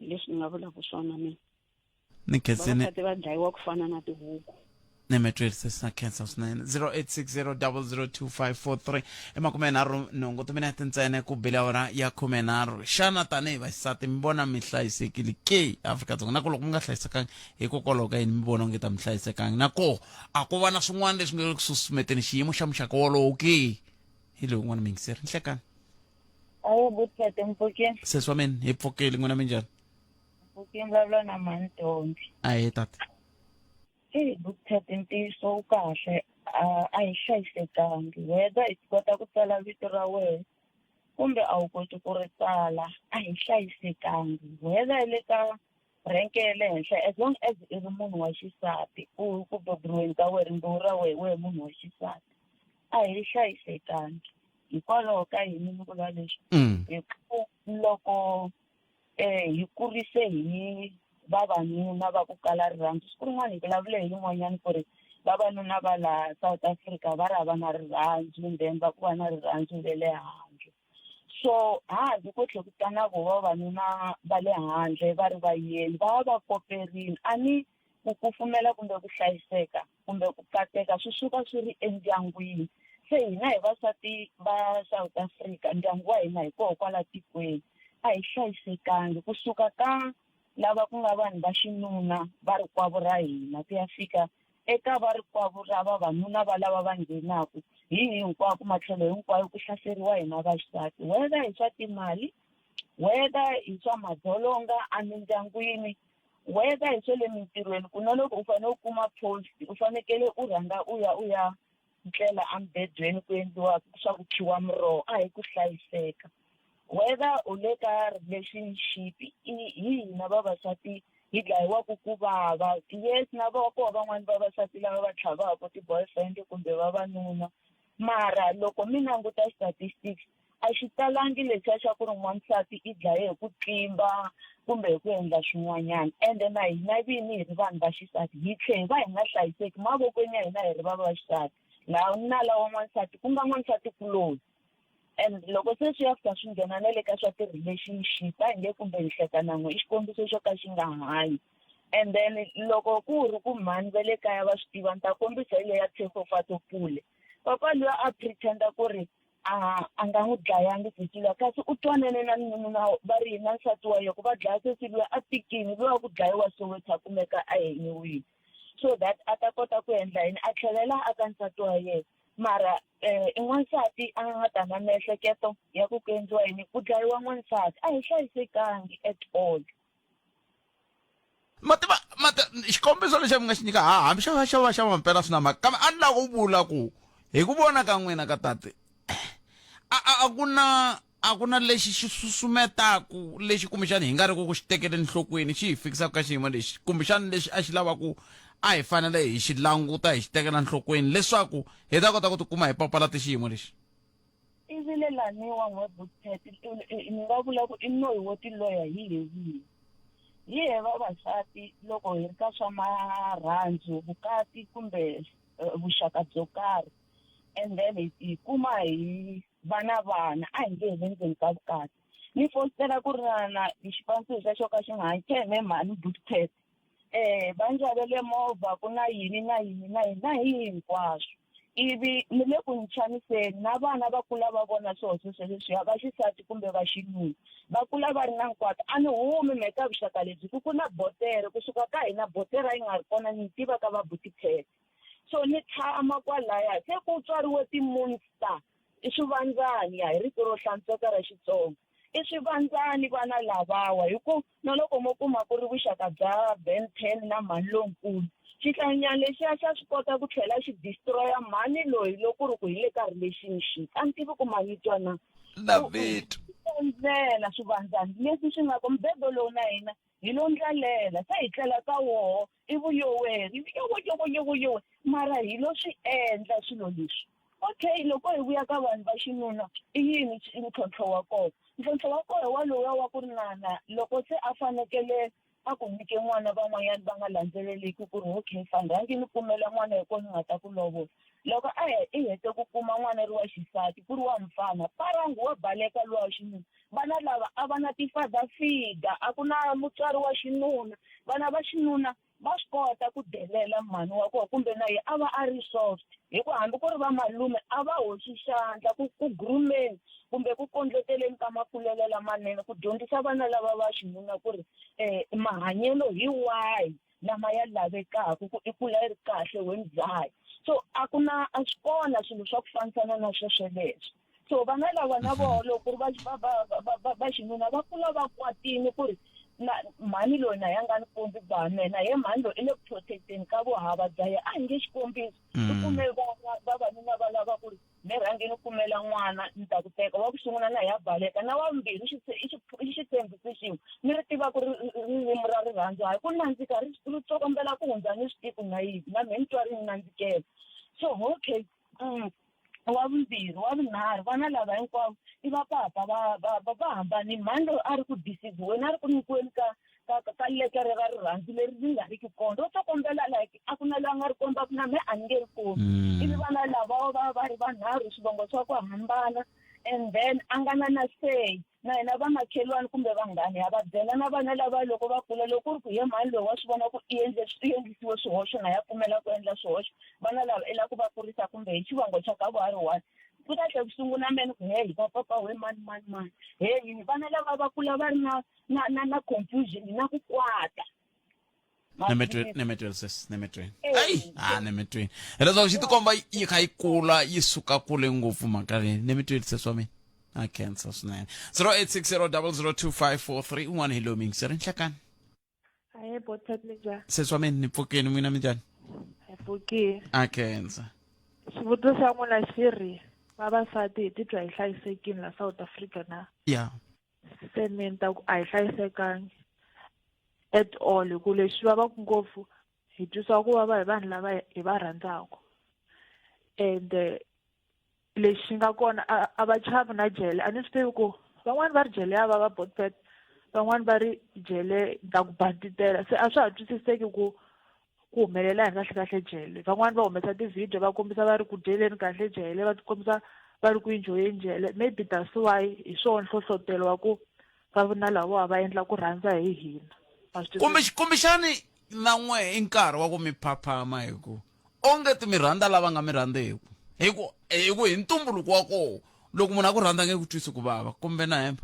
leswi ni nga vulaka swona mina ni khensini vavasati va dlayiwa ku fana na tihuku ni mi twisisa na khensa swinene 0860002543 i makumenharhu nhungu timinete ntsena ku bile awara ya khumenharhu xana tanihi vaxisati mi vona mi hlayisekile ke Afrika-Dzonga na ku loko mi nga hlayisekangi hikokwalaho ka yini mi vona onge ta mi hlayisekangi na koho a ko va na swin'wana leswi nga le ku susumeteni xiyimo xa muxaka wolowo ke hi loyi un'wana muyingiseri nhlekani Ayo butete mpfukeni. Sesi wa mina hi pfukile n'wina minjhani? Mpfukeni vulavula na mhani Ntombi. Ahee tata. Eyi butete ntiyiso wu kahle a a hi hlayisekangi whether i kota ku tsala vito ra wena kumbe a wu koti ku ri tsala a hi hlayisekangi whether hi le ka rank ya le henhla as long as i ri munhu wa xisati u ku beburiweni ka wena rimbewu ra wena wehe munhu wa xisati a hi hlayisekangi hikwalaho ka yini ni vula leswi hi ku loko um hi kurise hi vavanuna va ku kala rirhandzu siku rin'wana hi vulavule hi yin'wanyana ku ri vavanuna va laha South Africa va ri a va na rirhandzu then va ku va na rirhandzu ve le handle so hambi ko tlhe ku ta na vo vavanuna va le handle va ri vayeni va va va koperini a ni ku kufumela kumbe ku hlayiseka kumbe ku kateka swi suka swi ri endyangwini se hina hi vasati va South Africa ndyangu wa hina hi koho kwala tikweni a hi hlayisekangi kusuka ka lava ku nga vanhu va xinuna va rikwavo ra hina ku ya fika eka va rikwavo ra vavanuna va lava va nghenaku hi hinkwako matlhelo hinkwayo ku hlaseriwa hina vaxisati whether hi swa timali whether hi swa madzolonga emindyangwini whether hi swa le mintirhweni ku na loko u fanele u kuma post u fanekele u rhanga u ya u ya tlela emubedweni ku endliwa swa ku khiwa miroho a hi ku hlayiseka whether u le ka relationship i hi hina vavasati hi dlayiwaka ku vava yes na va koho van'wani vavasati lava va tlhavaka ti-boyfriend kumbe vavanuna mara loko mi languta statistics a xi talangi lexiya xa ku ri n'wansati i dlaye hi ku tlimba kumbe hi ku endla swin'wanyana ende na hina vini hi ri vanhu va xisati hi tlhe hi va hi nga hlayiseki mavokweni ya hina hi ri va vaxisati laha nala wa n'wansati ku nga n'wansati kuloni. And loko se swi ya fika swi nghena na le ka swa ti-relationship, a hi nge kumbe hi hleka na n'we i xikombiso xo ka xi nga hanyi. And then loko ku ri ku mhani va le kaya va swi tiva, ni ta kombisa hi leya Tshegofatso Pule. Papa luya a pretend-a ku ri a a nga n'wi dlayangi sesi luya, kasi u twanane na nuna va ri na nsati wa yena ku va dlaya sesi luya a tikini luya ku dlayiwa Soweto a kumeka a heniwile, so that a ta kota ku endla yini, a tlhelela aka nsati wa yena. Mara i n'wansati a nga ta na miehleketo ya ku ku endliwa yini, ku dlayiwa n'wansati. A hi hlayisekangi at all. Ma tiva ma xikombiso lexi mi nga xi nyika ha hambi xo va xo va xa mampela swi na mhaka, kambe a ni lava ku vula ku hi ku vona ka n'wina ka tate a a a ku na a ku na lexi xi susumetaku lexi kumbexani hi nga ri ku ku xi tekele nhlokweni xi hi fikisaka ka xiyimo lexi, kumbexani lexi a xi lava ku a hi fanele hi xi languta hi xi tekela nhlokweni leswaku hi ta kota ku tikuma hi papalate xiyimo lexi. Ivi le laniwa n'we Butpet, ni nga vula ku i noyi wo tiloya hi hevini. Hi he vavasati loko hi ri ka swa marhandzu, vukati kumbe vuxaka byo karhi, and then hi hi kuma hi va na vana, a hi nge hi le ndzeni ka vukati. Ni fositela ku ri na na xifaniso xa xo ka xi nga hanyi theme mhani Butpet. Va nxavele movha, ku na yini na yini na yini na hi hinkwaswo. Ivi ni le ku ni chamiseni na vana va kula va vona swihoxo sweleswiya, va xisati kumbe va xinuna, va kula va ri na nkwata. A ni humi mehe ka vuxaka lebyi, ku ku na botere kusuka ka hina, botere a yi nga ri kona ni yi tiva ka va buti Phet. So ni tshama kwalaya, se ku tswariwe ti-monster, i swivandzani, ya hi rito ro hlantsweka ra Xitsonga, i swivandzani vana lavawa, hi ku na loko mo kuma ku ri vuxaka bya Ben 10 na mhani lonkulu, xihlanyana lexiya xa swi kota ku tlhela xi destroy-a mhani loyi loko ku ri ku hi le ka relationship. A ni tivi ku ma ni twa na. David. Ndlela swivandzani leswi swi nga ko mubedo lowu na hina hi lo ndlalela, se hi tlela ka woho i vuyoweri, yowo yowo yowo yowo, mara hi lo swi endla swilo leswi. Okay, loko hi vuya ka vanhu va xinuna, i yini ntlhontlho wa kona? Ntlhontlho wa kona wa lowuya wa ku ri nana loko se a fanekele a ku nyike n'wana, van'wanyana va nga landzeleliki ku ri okay fine, rhangi ni kumela n'wana hi kona ni nga ta ku lovola. Loko a i hete ku kuma n'wana ri wa xisati ku ri wa mfana, parangu wa baleka luwa wa xinuna. Vana lava a va na ti-father figure, a ku na mutswari wa xinuna. Vana va xinuna va swi kota ku delela mhani wa kona, kumbe na yena a va a ri soft, hi ku hambi ku ri va malume a va hoxi xandla ku ku groomeni kumbe ku kondleteleni ka makulelo lamanene, ku dyondzisa vana lava va xinuna ku ri mahanyelo hi wahi lama ya lavekaka ku i kula i ri kahle we mzaya. So a ku na, a swi kona swilo swa ku fambisana na swesweleswo. So vana lava na vona loko ku ri va xinuna va kula va kwatile ku ri na mhani loyi na ya nga ni kombi ku ba mina, ye mhani loyi i le ku protecteni ka vuhava bya yena. A hi nge xikombiso, i kume vavanuna va lava ku ri me rhangi ni kumela n'wana ni ta ku teka, wa ku sungula na ya baleka, na wa vumbirhi i xitshembiso xin'we, ni ri tiva ku ri ririmi ra rirhandzu hayi ku nandzika, ri tsokombela ku hundza ni swi tivi na yini, na mehe ni twa ri ni nandzikela. So okay, wa vumbirhi, wa vunharhu, vana lava hinkwavo i va papa va va va va hambanile. Mhani loyi a ri ku deceive-weni, a ri ku nyikiweni ka ka ka lekere ra rirhandzu leri ri nga riki kona, ro tsokombela like a ku na loyi a nga ri kombaka na mehe a ni nge ri kombi. Ivi vana lava va va ri vanharhu, swivongo swa ku hambana, and then a nga na na say. Na hina vamakhelwani kumbe vanghana ha va byela na vana lava loko va kula, loko ku ri ku he mhani loyi wa swi vona ku i endle i endlisiwe swihoxo na ya pfumela ku endla swihoxo, vana lava i lava ku va kurisa kumbe hi xivongo xa ka vo a ri one, ku ta tlhela ku sungula mene ku he hi va papa we mani mani mani he yini. Vana lava va kula va ri na na na na confusion na ku kwata. Nemetweni, nemetweni sis, nemetweni. Ayi, ah nemetweni. Hileswaku xi tikomba yi kha yi kula yi suka kule ngopfu mhaka leyi. Nemetweni sis wa mina. A khensa swinene. 0860002543 un'wana hi loyi miyingiseri nhlekani. Ahee Bothat, minjhani? Sis wa mina ni pfukeni, n'wina minjhani? Hi pfukile. A khensa. Xivutiso xa n'wina xi ri vavasati hi titwa hi hlayisekile la South Africa na? Ya. Se mina ni ta ku a hi hlayisekangi at all, hi ku lexi vavaka ngopfu hi twisa ku vava hi vanhu lava hi va rhandzaka, and lexi nga kona a va chavi na jele. A ni swi tivi ku van'wani va ri jele ya vava Botpet, van'wani va ri jele ni ta ku banditela, se a swa ha twisiseki ku ku humelela yini kahle kahle jele. Van'wani va humesa ti-video va kombisa va ri ku dyeleni kahle jele, va kombisa va ri ku enjoyeni jele maybe that's why hi swona nhlohlotelo wa ku va na lavawa va endla ku rhandza hi hina ma swi kumbe kumbexani na n'we i nkarhi wa ku mi phaphama hi ku onge ti mi rhandza lava nga mi rhandziku hi ku hi ku hi ntumbuluko wa koho loko munhu a ku rhandza nge ku twisi ku vava kumbe na hemba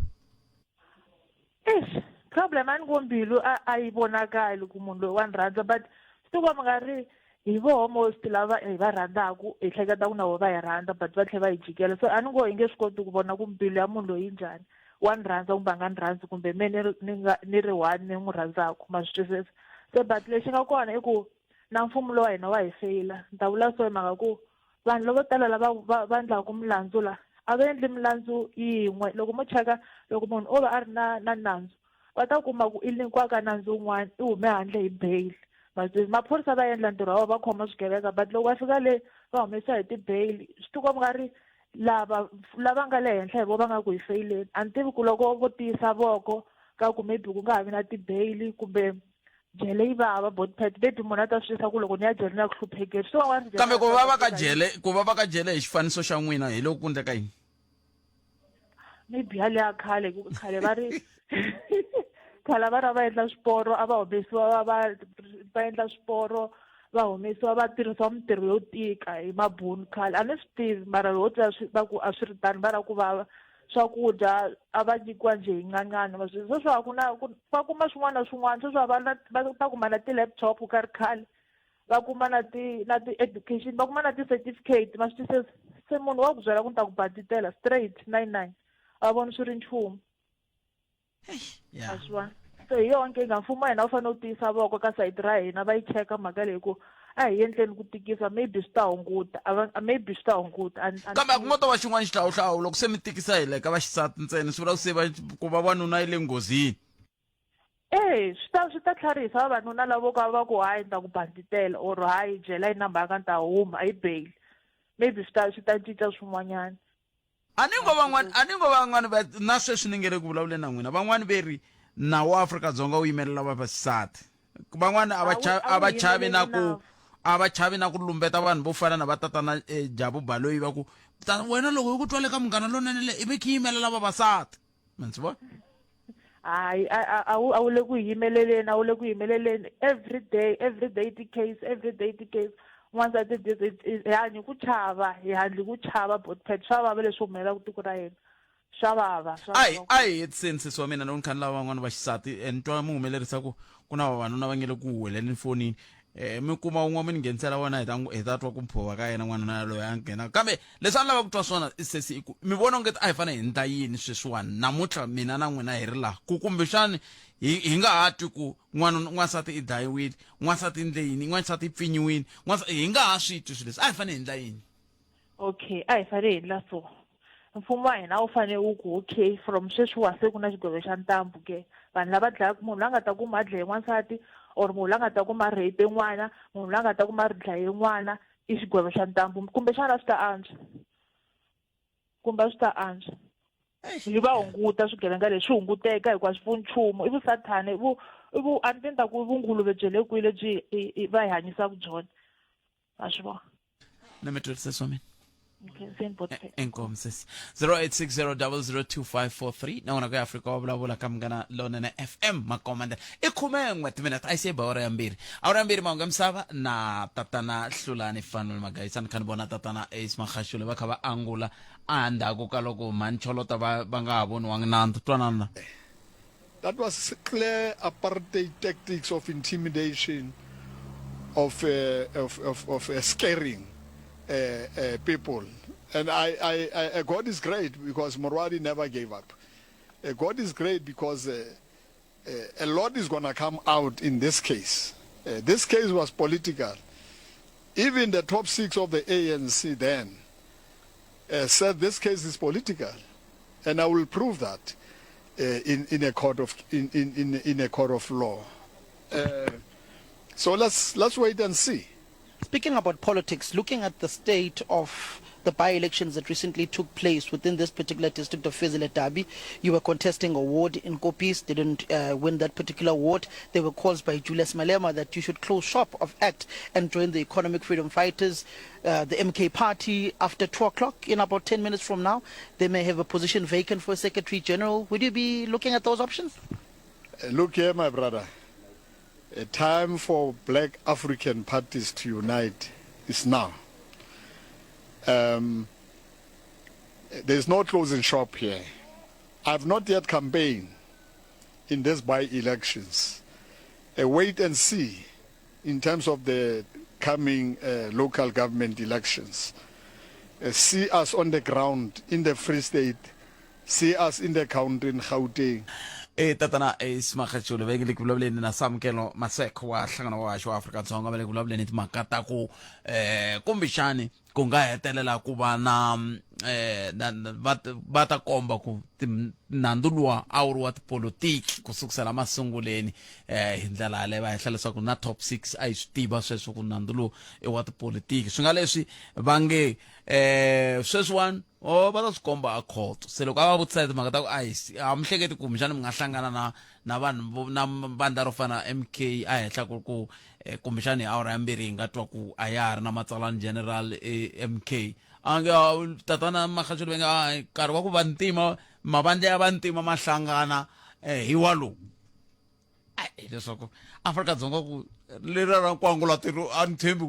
Eish problem a ni ngo mbilu a a yi vonakali ku munhu loyi wa ni rhandza but swi tikomba nga ri hi voho most lava hi va rhandzaku hi hleketa ku na voho va hi rhandza but va tlhela va hi jikela so a ni ngo hi nge swi koti ku vona ku mbilu ya munhu loyi yi njhani wa ni rhandza kumbe a nga ni rhandzi kumbe me ni ri ni nga ni ri one ni n'wi rhandzaku ma swi twisisa se but lexi nga kona i ku na mfumo lowa hina wa hi feyila ni ta vula so hi mhaka ku vanhu lavo tala lava va va endlaku milandzu la a va endli milandzu yin'we loko mo cheka loko munhu o va a ri na na nandzu va ta kuma ku i linkiwa ka nandzu wun'wana i hume handle hi bail maphorisa va endla ntirho wa vona va khoma swigevenga but loko va fika le va humesa hi ti-bail swi tikomba nga ri lava lava nga le henhla hi vo va nga ku hi feyileni a ni tivi ku loko vo tiyisa voko ka ku maybe ku nga ha vi na ti-bail kumbe jele yi vava botpet maybe munhu a ta swi twisisa ku loko ni ya jele ni ya ku hluphekeni swi van'wana kambe ku va va ka jele ku va va ka jele hi xifaniso xa n'wina hi loko ku endleka yini maybe yaleya khale ku khale va ri khale a va ra va endla swiporo a va humesiwa va va va endla swiporo va humesiwa va tirhisiwa mintirho yo tika hi mabunu khale a ni swi tivi mara ho twa va ku a swi ri tano va ra ku vava swakudya a va nyikiwa njhe hi ncancana ma swi sweswi a ku na ku va kuma swin'wana na swin'wana sweswi a va na va ta kuma na ti-laptop ka ri khale va kuma na ti na ti-education va kuma na ti-certificate ma swi twisisa se munhu wa ku byela ku ni ta ku baditela straight 99 a voni swi ri nchumu yeah. a swi vona se hi yona nkingha mfumo wa hina wu fanele wu tiyisa voko ka sayiti ra hina va yi cheka mhaka leyi ku a hi endleni ku tikisa maybe swi ta hunguta maybe swi ta hunguta kambe a ku ngo to va xin'wana xihlawuhlawu loko se mi tikisa hi le ka vaxisati ntsena swi vula ku se va ku va vanuna yi le nghozini e swi ta swi ta tlharihisa vavanuna lavo ka va ku hayi ni ta ku banditela or hayi jela yi na mhaka ni ta huma a yi bail maybe swi ta swi ta cinca swin'wanyana A ni ngo van'wana a ni ngo van'wana va na sweswi ni nge le ku vulavuleni na n'wina van'wana ve ri nawu wa Afrika-Dzonga wu yimelela vavasati van'wana a va cha a va chavi na ku a va chavi na ku lumbeta vanhu vo fana na va tatana eh, Jabu Baloyi va ku ta wena loko hi ku twale ka munghana lonene le i ve ki yimelela vavasati ma ndzi vona hayi a wu a wu le ku yimeleleni a wu le ku yimeleleni every day every day ti-case every day ti-case n'wansati hi hanyi ku chava hi handli ku chava botpet swa vava leswi humelelaka tiko ra hina swa vava a hi a hi hetiseni sesi wa mina loko ni kha ni lava van'wana va xisati eh, ni twa mi humelerisa ku ku na vavanuna va nge le ku huweleni fonini eh mi kuma un'we mi ni nghenisela wona hi ta hi ta twa ku mphova ka yena n'wanuna yaloye a nghena kambe leswi a ni lava ku twa swona sesi i ku mi vona ongeti a hi fanele hi ndla yini sweswiwani namuntlha mina na n'wina hi ri laha ku kumbexani hi hi nga ha twi ku n'wanuna n'wansati i dlayiwile n'wansati i ndle yini n'wansati i pfinyiwile n'wansati hi nga ha swi twi swilo leswi a hi fanele hi ndla yini okay a hi fanele hi endla so mfumo wa hina wu fanele wu ku okay from sweswiwa se ku na xigwevo xa ntambu ke vanhu lava dlayaka munhu la nga ta kuma a dlaye n'wansati or munhu la nga ta kuma a rape n'wana munhu la nga ta kuma a dlaye n'wana i xigwevo xa ntambu kumbexana swi ta antswa kumbe a swi ta antswa hi va hunguta swigevenga leswi hunguteka hikuva swi pfuni nchumu i vusathana i vu i vu a ni ti ni ta ku vunguluve bya le kwihi lebyi va hi hanyisaka byona ma swi vona na mi twisisa wa mina Okay, inkomu sesi 0860002543 na wona ku ya afrika wa vulavula ka munghana lonene fm makomanda i khumen'we timinete a yi se ba awara ya mbirhi awara ya mbirhi mahungu ya misava na tatana hlulani fanuel magayisa ni kha ni vona tatana ace magashule va kha va angula endzhaku ka loko mhancholota va va nga ha voniwangi nandzu twanana That was clear apartheid tactics of intimidation, of, uh, of, of, of uh, scaring uh, uh, people. And I, I, I, uh, God is great because Moroadi never gave up. Uh, God is great because uh, uh, a lot is going to come out in this case. Uh, this case was political. Even the top six of the ANC then uh, said this case is political, and I will prove that uh, in, in a court of in, in, in, in a court of law. Uh, so let's let's wait and see. Speaking about politics, looking at the state of the by-elections that recently took place within this particular district of Fezile Dabi. You were contesting a ward in Koppies, didn't win that particular ward. There were calls by Julius Malema that you should close shop of ACT and join the Economic Freedom Fighters, the MK Party. After 2 o'clock, in about 10 minutes from now, they may have a position vacant for a Secretary General. Would you be looking at those options? Look here, my brother. A time for black African parties to unite is now. Um, there's no closing shop here. I've not yet campaigned in this by-elections. Uh, wait and see in terms of the coming uh, local government elections. Uh, see us on the ground in the Free State, see us in the country in Gauteng. E tatana Ace Magashule ve le ku vulavuleni na Samukelo Maseko wa nhlangano wa haxo wa Afrika-Dzonga va le ku vulavuleni timhaka ta ku eh kumbexani ku nga hetelela ku va na eh na, na, va, va ta komba ku nandzu luwa a wu ri wa tipolotiki ku sukusela masunguleni eh hi ndlela yaleyo va hehla leswaku na top 6 a yi swi tiva sweswo ku nandzu lowu i wa tipolotiki swi nga leswi va nge eh sweswiwani o va ta swi komba a khoto se loko a va vutisa hi timhaka ta ku a hi a mi hleketi kumbexana mi nga hlangana na na vanhu na vandla ro fana na MK a henhla ku ku eh, kumbexana hi awara ya mbirhi hi nga twa ku a ya ha ri na matsalani general eh, MK a nge tatana Magashule va nge a nkarhi wa ku vantima mavandla ya vantima ma hlangana eh, hi wa lowu hileswaku Afrika-Dzonga ku leriya ra nkwangulatilo a ni tshembi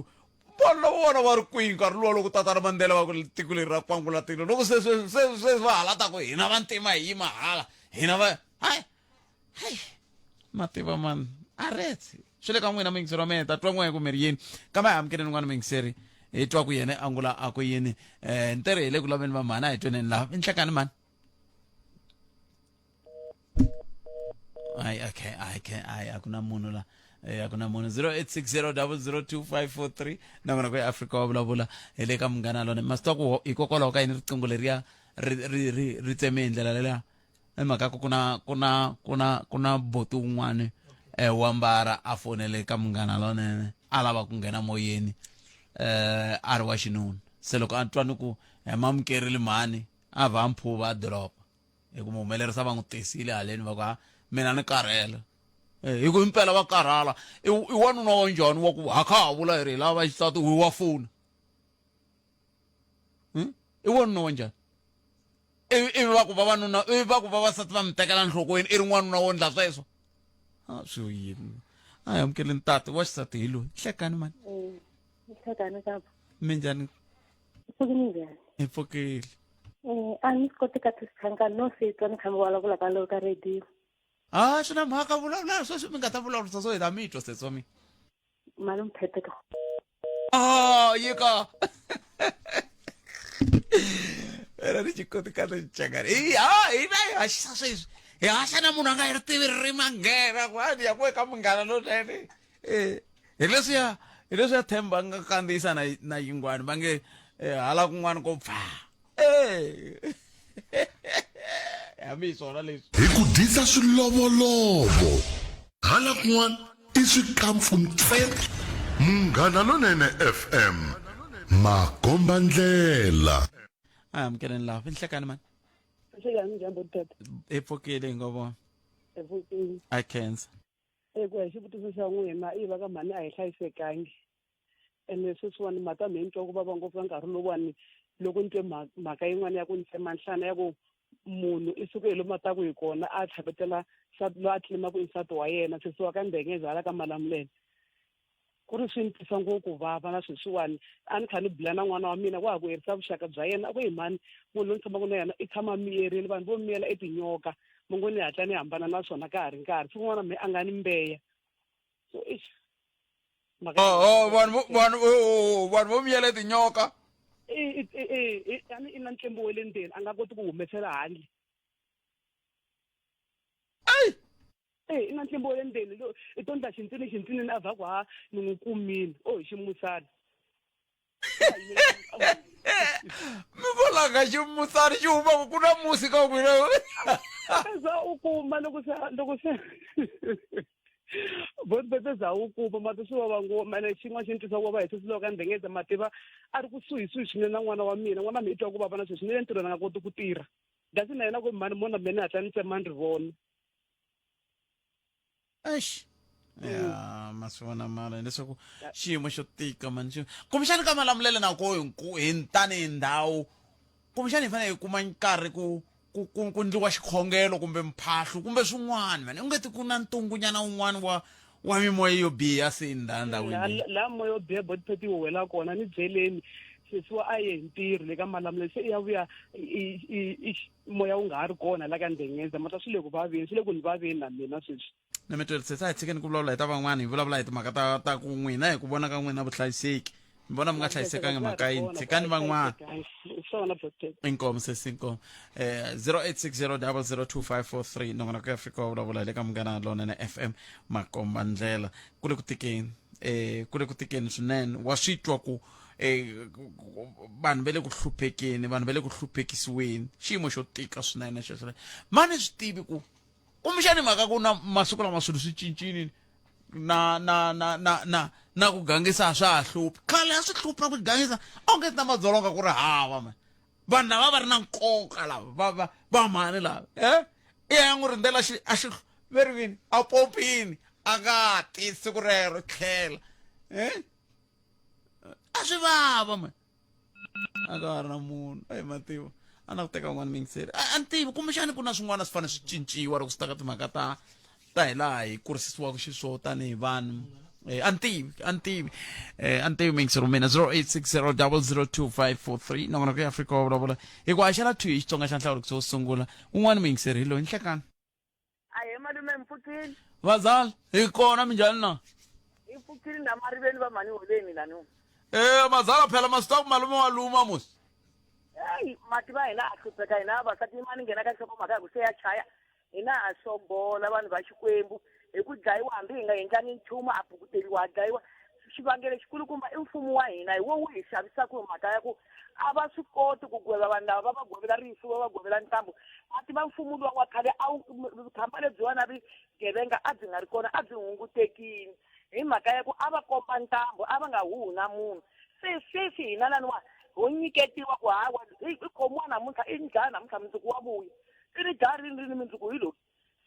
vanhu lava vona va ri kwihi nkarhi luwa loko tatana Mandela va ku tiko leri ra nkwangulatilo loko se se se se va hala ta ku hina vantima hi yima hala hina va hayi hayi mativa mani a retse swi le ka n'wina muyingiseri wa mina ta twa n'we ku mi ri yini kambe a hi amukeleni n'wana muyingiseri hi twa ku yena angula a ku yini um ntirho hi le ku laveni va mhani a hi tweneni laha i nhlekani mani hayi okay hayi okay hayi a ku na munhu la eh, a ku na munhu 0860002543 nakona ku ya afrika wa vulavula hi le ka munghana lona ma swi tiva ku hikokwalaho ka yini riqingho leriya ri ri ri ri tseme hi ndlela leliya i mhaka ku ku na ku na ku na ku na boti wun'wani eh, wa mbara a fonele ka munghana lonene a lava ku nghena moyeni eh a ri wa xinuna se loko a twa ni ku eh, mamukerile mhani a va mphuva a doroba hi ku muhumelerisa va n'wi tisile haleni va ku ha mina ni karhele eh, hi ku impela va karhala i wanuna wa njhani wa ku ha kha ha vula hi ri hi lava va xisati wi wa fona hmm? i wanuna wa njhani ivi va ku vavanuna ivi va ku vavasati va mi tekela nhlokweni i ri n'wanuna wo ndla sweswo a swi yini a hi amukeleni tati wa xisati hi loyi hlekani mani eh, hlekani kapa minjhani Pfukile njhani? Hi pfukile. Eh, a ni swi koti ka tisithangani no se twa ni kha mi vulavula ka lo ka radio. Ah, swi na mhaka vulavula sweswi mi nga ta vulavurisa swo hi ta mi twa sesi wa mina. Malume Phete ka. Ah, yi ka. Era ni xikoti kahle xichangani. Hi ha hina hi haxisa sweswi. Hi haxa na munhu a nga yi ri tivi ririmi a nghena ku a ni ya ku eka munghana lonene. Eh, hi leswiya hi leswiya Themba a nga kandziyisa na na yingwani va nge eh, hala kun'wana ko pfa. Eh. Hambi hi swona leswi. Hi ku dyisa swilovolovo hala kun'wana i swikampfu ntsena. Munghana Lonene FM, makombandlela. A hi amukeleni laha. Inhlekani mani. Nhlekani njhani botata? Hi pfukile hi ngo vona. Hi pfukile. I khensa. E ku ya hi xivutiso xa n'wina i va ka mhani a hi hlayisekangi ene sweswiwani mhaka mehe ni twa ku vava ngopfu ka nkarhi lowuwani loko ni twe mhaka yin'wana ya ku ni tsema nhlana ya ku munhu i suke hi lomu a taku hi kona a tlhavetela nsati loyi a claim-aku i nsati wa yena sesi wa ka Ndengeza hala ka Malamulele ku ri swi ni twisa ngopfu ku vava na sweswiwani a ni kha ni bula na n'wana wa mina wa ha ku herisa vuxaka bya yena a ku hi mhani munhu loyi ni tshamaka na yena i tshama miyerile vanhu vo miyela i tinyoka mi ngo ni hatla ni hambana na swona ka ha ri nkarhi siku rin'wana mehe a nga ni mbeya so eish mhaka Oh, oh, vanhu vo- vanhu oh, oh, vanhu vo miyela i tinyoka i i i i a ni i na ntlimbo wa le ndzeni a nga koti ku humesela handle Eh, i na ntlimbo wa le ndzeni lo i to ndla xintsini xintsinini a vha ku ha ni n'wi kumile o hi ximusana mi vulaka ximusana xi humaka ku na musi ka n'wina za u kuma loko se loko se Botbete za wu kuma mati swi vava ngopfu ene xin'wana xi ni twisa ku vava hi sesi loko a ndengeza mativa a ri kusuhisuhi swinene na n'wana wa mina n'wana wa mina i twa ku vava na sweswi ni le ntirhweni a nga koti ku tirha kasi na yena ku mhani mona mina ni hatla ni tsema ni ri vona Eish. Ya, ma swi vona mara hileswaku xiyimo xo tika mani xi kumbexani ka malamulele na ko hi tanihi ndhawu kumbexani hi fanele hi kuma nkarhi ku ku ku ku ndliwa xikhongelo kumbe mphahlo kumbe swin'wana mani u nge ti ku na ntungunyana wun'wana wa wa mimoya yo biha se ndhawini laha moya yo biha botipeti wu wela kona ni byeleni sesi wa a ye hi ntirho le ka malamulele se i ya vuya moya wu nga ha ri kona la ka ndengeza mata swi le ku vaveni swi le ku ni vaveni na mina sweswi na mi tweli sesi a hi tshikeni ku vulavula hi ta van'wana hi vulavula hi timhaka ta ta ku n'wina hi ku vona ka n'wina vuhlayiseki mi vona mi nga hlayisekangi mhaka yini tshikani van'wana swona botipeti inkomo sesi inkomo eh 0860002543 nongonoko ya Afrika wa vulavula hi le ka munghana lonene FM makomba ndlela ku le ku tikeni eh ku le ku tikeni swinene wa swi twa ku eh vanhu va le ku hluphekeni vanhu va le ku hluphekisiweni xiyimo xo tika swinene xexo mani swi tivi ku kumbexani mhaka ku na masiku lama swilo swi cincile na na na na na na ku gangisa a swa ha hluphi khale a swi hlupha ku gangisa onge na madzolonga ku ri hava man vanhu lava va ri na nkoka lava va va va mhani lava e i ya n'wi rindzela xi a xi ve ri vini a pompini a nga ti siku rero tlhela e a swi vava man a ka ha ri na munhu a hi mativa a na ku teka un'wana miyingiseri a ni tivi kumbexani ku na swin'wana swi fanele swi cinciwa loko swi ta ka timhaka ta ta hi laha hi kurisisiwaka xiswona tanihi vanhu a ni tivi a ni tivi a ni tivi miyingiseri wa mina 0860002543 nongonoko ya Afrika wa vulavula hi ku haxela 2 hi Xitsonga xa nhlawulo wo sungula un'wana miyingiseri hi loyi nhlekani Ahee malume mi pfukile? Vazala, hi kona minjhani na? Hi pfukile na mariveni va mhani holeni lani. Eh mazala phela ma swi tiva ku malume wa luma musi. Heyi mati va hina a hlupheka hina vavasati yin'wana nghena ka nhlokomhaka ya ku se ya chaya hina ha sogola vanhu va Xikwembu hi ku dlayiwa hambi hi nga endlangi nchumu a bukuteriwa ha dlayiwa xivangelo xikulukumba i mfumo wa hina hi wo wu hi xavisaka hi mhaka ya ku a va swi koti ku gweva vanhu lava va va gwevela rifu va va gwevela ntambu a tiva mfumo luwa wa khale a wu vukhamba lebyiwa na vugevenga a byi nga ri kona a byi hungutekile hi mhaka ya ku a va komba ntambu a va nga huhi na munhu se sweswi hina laniwa ho nyiketiwa ku hawa i khomiwa namuntlha i ndlaya namuntlha mundzuku wa vuya i ri dlaya rini rini mundzuku hi loyi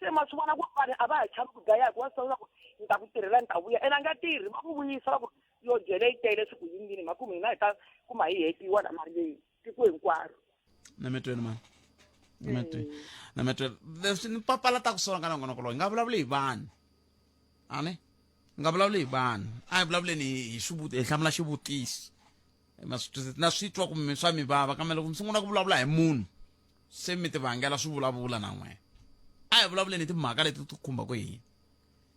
se ma swi vona ku vanhu a va ha chavi ku dlaya hikuva swi tiva ku ni ta ku tirhela ni ta vuya ene a nga tirhi va ku vuyisa va ku yo jele yi tele swi ku yini makumu hina hi ta kuma hi hetiwa la mali leyi tiko hinkwaro nametweni mani nametweni nametweni leswi ni papalataka swona ka nongonoko lowu hi nga vulavuli hi vanhu a ni hi nga vulavuli hi vanhu a hi vulavuleni hi hi hlamula xivutiso ma swi twisisa na swi twa kumbe swa mi vava kambe loko mi sungula ku vulavula hi munhu se mi ti vangela swi vulavula na n'wina a hi vulavuleni hi timhaka leti ti khumbaka hina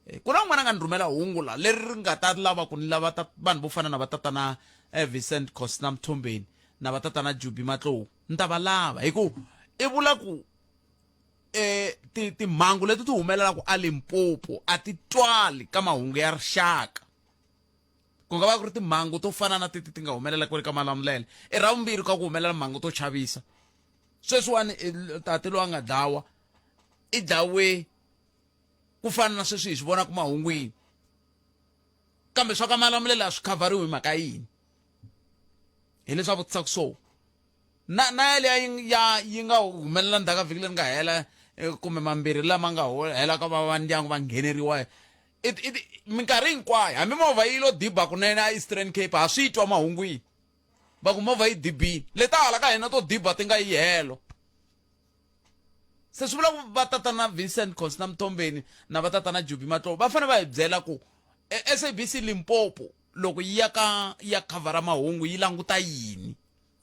eh, ku na un'wana a nga ni rhumela hungu la leri ri nga ta lava ku ni lava ta vanhu vo fana na va tatana eh, Vincent Cosna Mthombeni na va tatana Jubi Matlou ni ta va lava hi ku i vula ku eh timhangu leti ti humelelaka a Limpopo a ti twali ka mahungu ya rixaka ku nga va ku ri timhangu to fana na teti ti nga humelela kwale ka Malamulele i ra vumbirhi ka ku humelela mhangu to chavisa sweswiwani tate loyi a nga dlawa i dlawe ku fana na sweswi hi swi vonaka mahungwini kambe swa ka Malamulele a swi khavhariwi hi mhaka yini hi leswi a vutisaka so na na yaleya ya yi nga humelela ndzhaku ka vhiki leri nga hela eh, kumbe mambirhi lama nga hela ka va va ndyangu va ngheneriwa minkarhi hinkwayo hambi movha yi lo diba kunene a Eastern Cape ha swi twa mahungwini va ku movha yi dibini leta hala ka hina to diba ti nga yi helo se swi vula ku va tatana Vincent Cosna Mthombeni na va tatana Jubi Matlovo va fanele va hi byela ku SABC Limpopo loko yi ya ka ya khavhara mahungu yi languta yini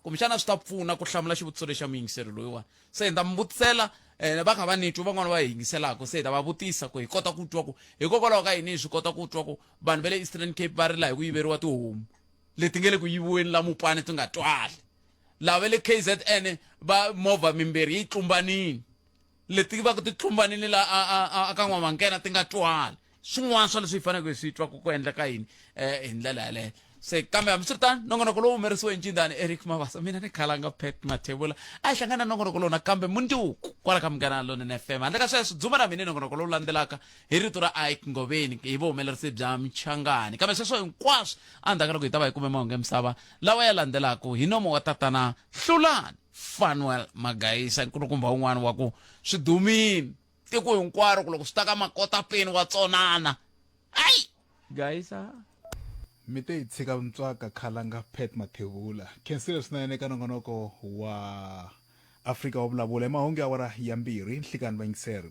kumbexana swi ta pfuna ku hlamula xivutiso lexi xa muyingiseri loyiwani se hi ta mi vutisela um va kha va ni twa van'wana va hi yingiselaka se hi ta va vutisa ku hi kota ku twa ku hikokwalaho ka yini hi swi kota ku twa ku vanhu va le Eastern Cape va rila hi ku yiveriwa tihomu leti nge le ku yiviweni la Mupane ti nga twali lava va le KZN va movha mimbirhi yi tlumbanini leti va ku ti tlumbanini la a ka N'wamankena ti nga twali swin'wana swa leswi hi faneleke hi swi twa ku ku endleka yini um hi ndlela yaleyo. Se kambe hambiswiritano nongonoko lowu humerisiwe hi ncindani Eric Mabasa, mina ni khalanga Pat Mathebula. A hi hlangana na nongonoko lowu nakambe mundzuku kwala ka Munghana Lonene FM. Handle ka sweswo, dzuma ra mina i nongonoko lowu landzelaka hi rito ra Ike Ngoveni hi vuhumelerisi bya Mchangani. Kambe sweswo hinkwaswo endzhaku ka loko hi ta va hi kume mahungu ya misava lawa ya landzelaka hi nomo wa tatana Hlulani Fanuel Magayisa, nkulukumba wun'wana wa ku swi dumile tiko hinkwaro ku loko swi ta ka makotapeni wa tsonana. Ayi! Gayisa. Mi te yi tshika ntswaka khalanga Pat Mathebula. Khensile swinene eka nongonoko wa Afrika wa vulavula. I mahungu ya awara ya mbirhi nhlikani vayingiseri.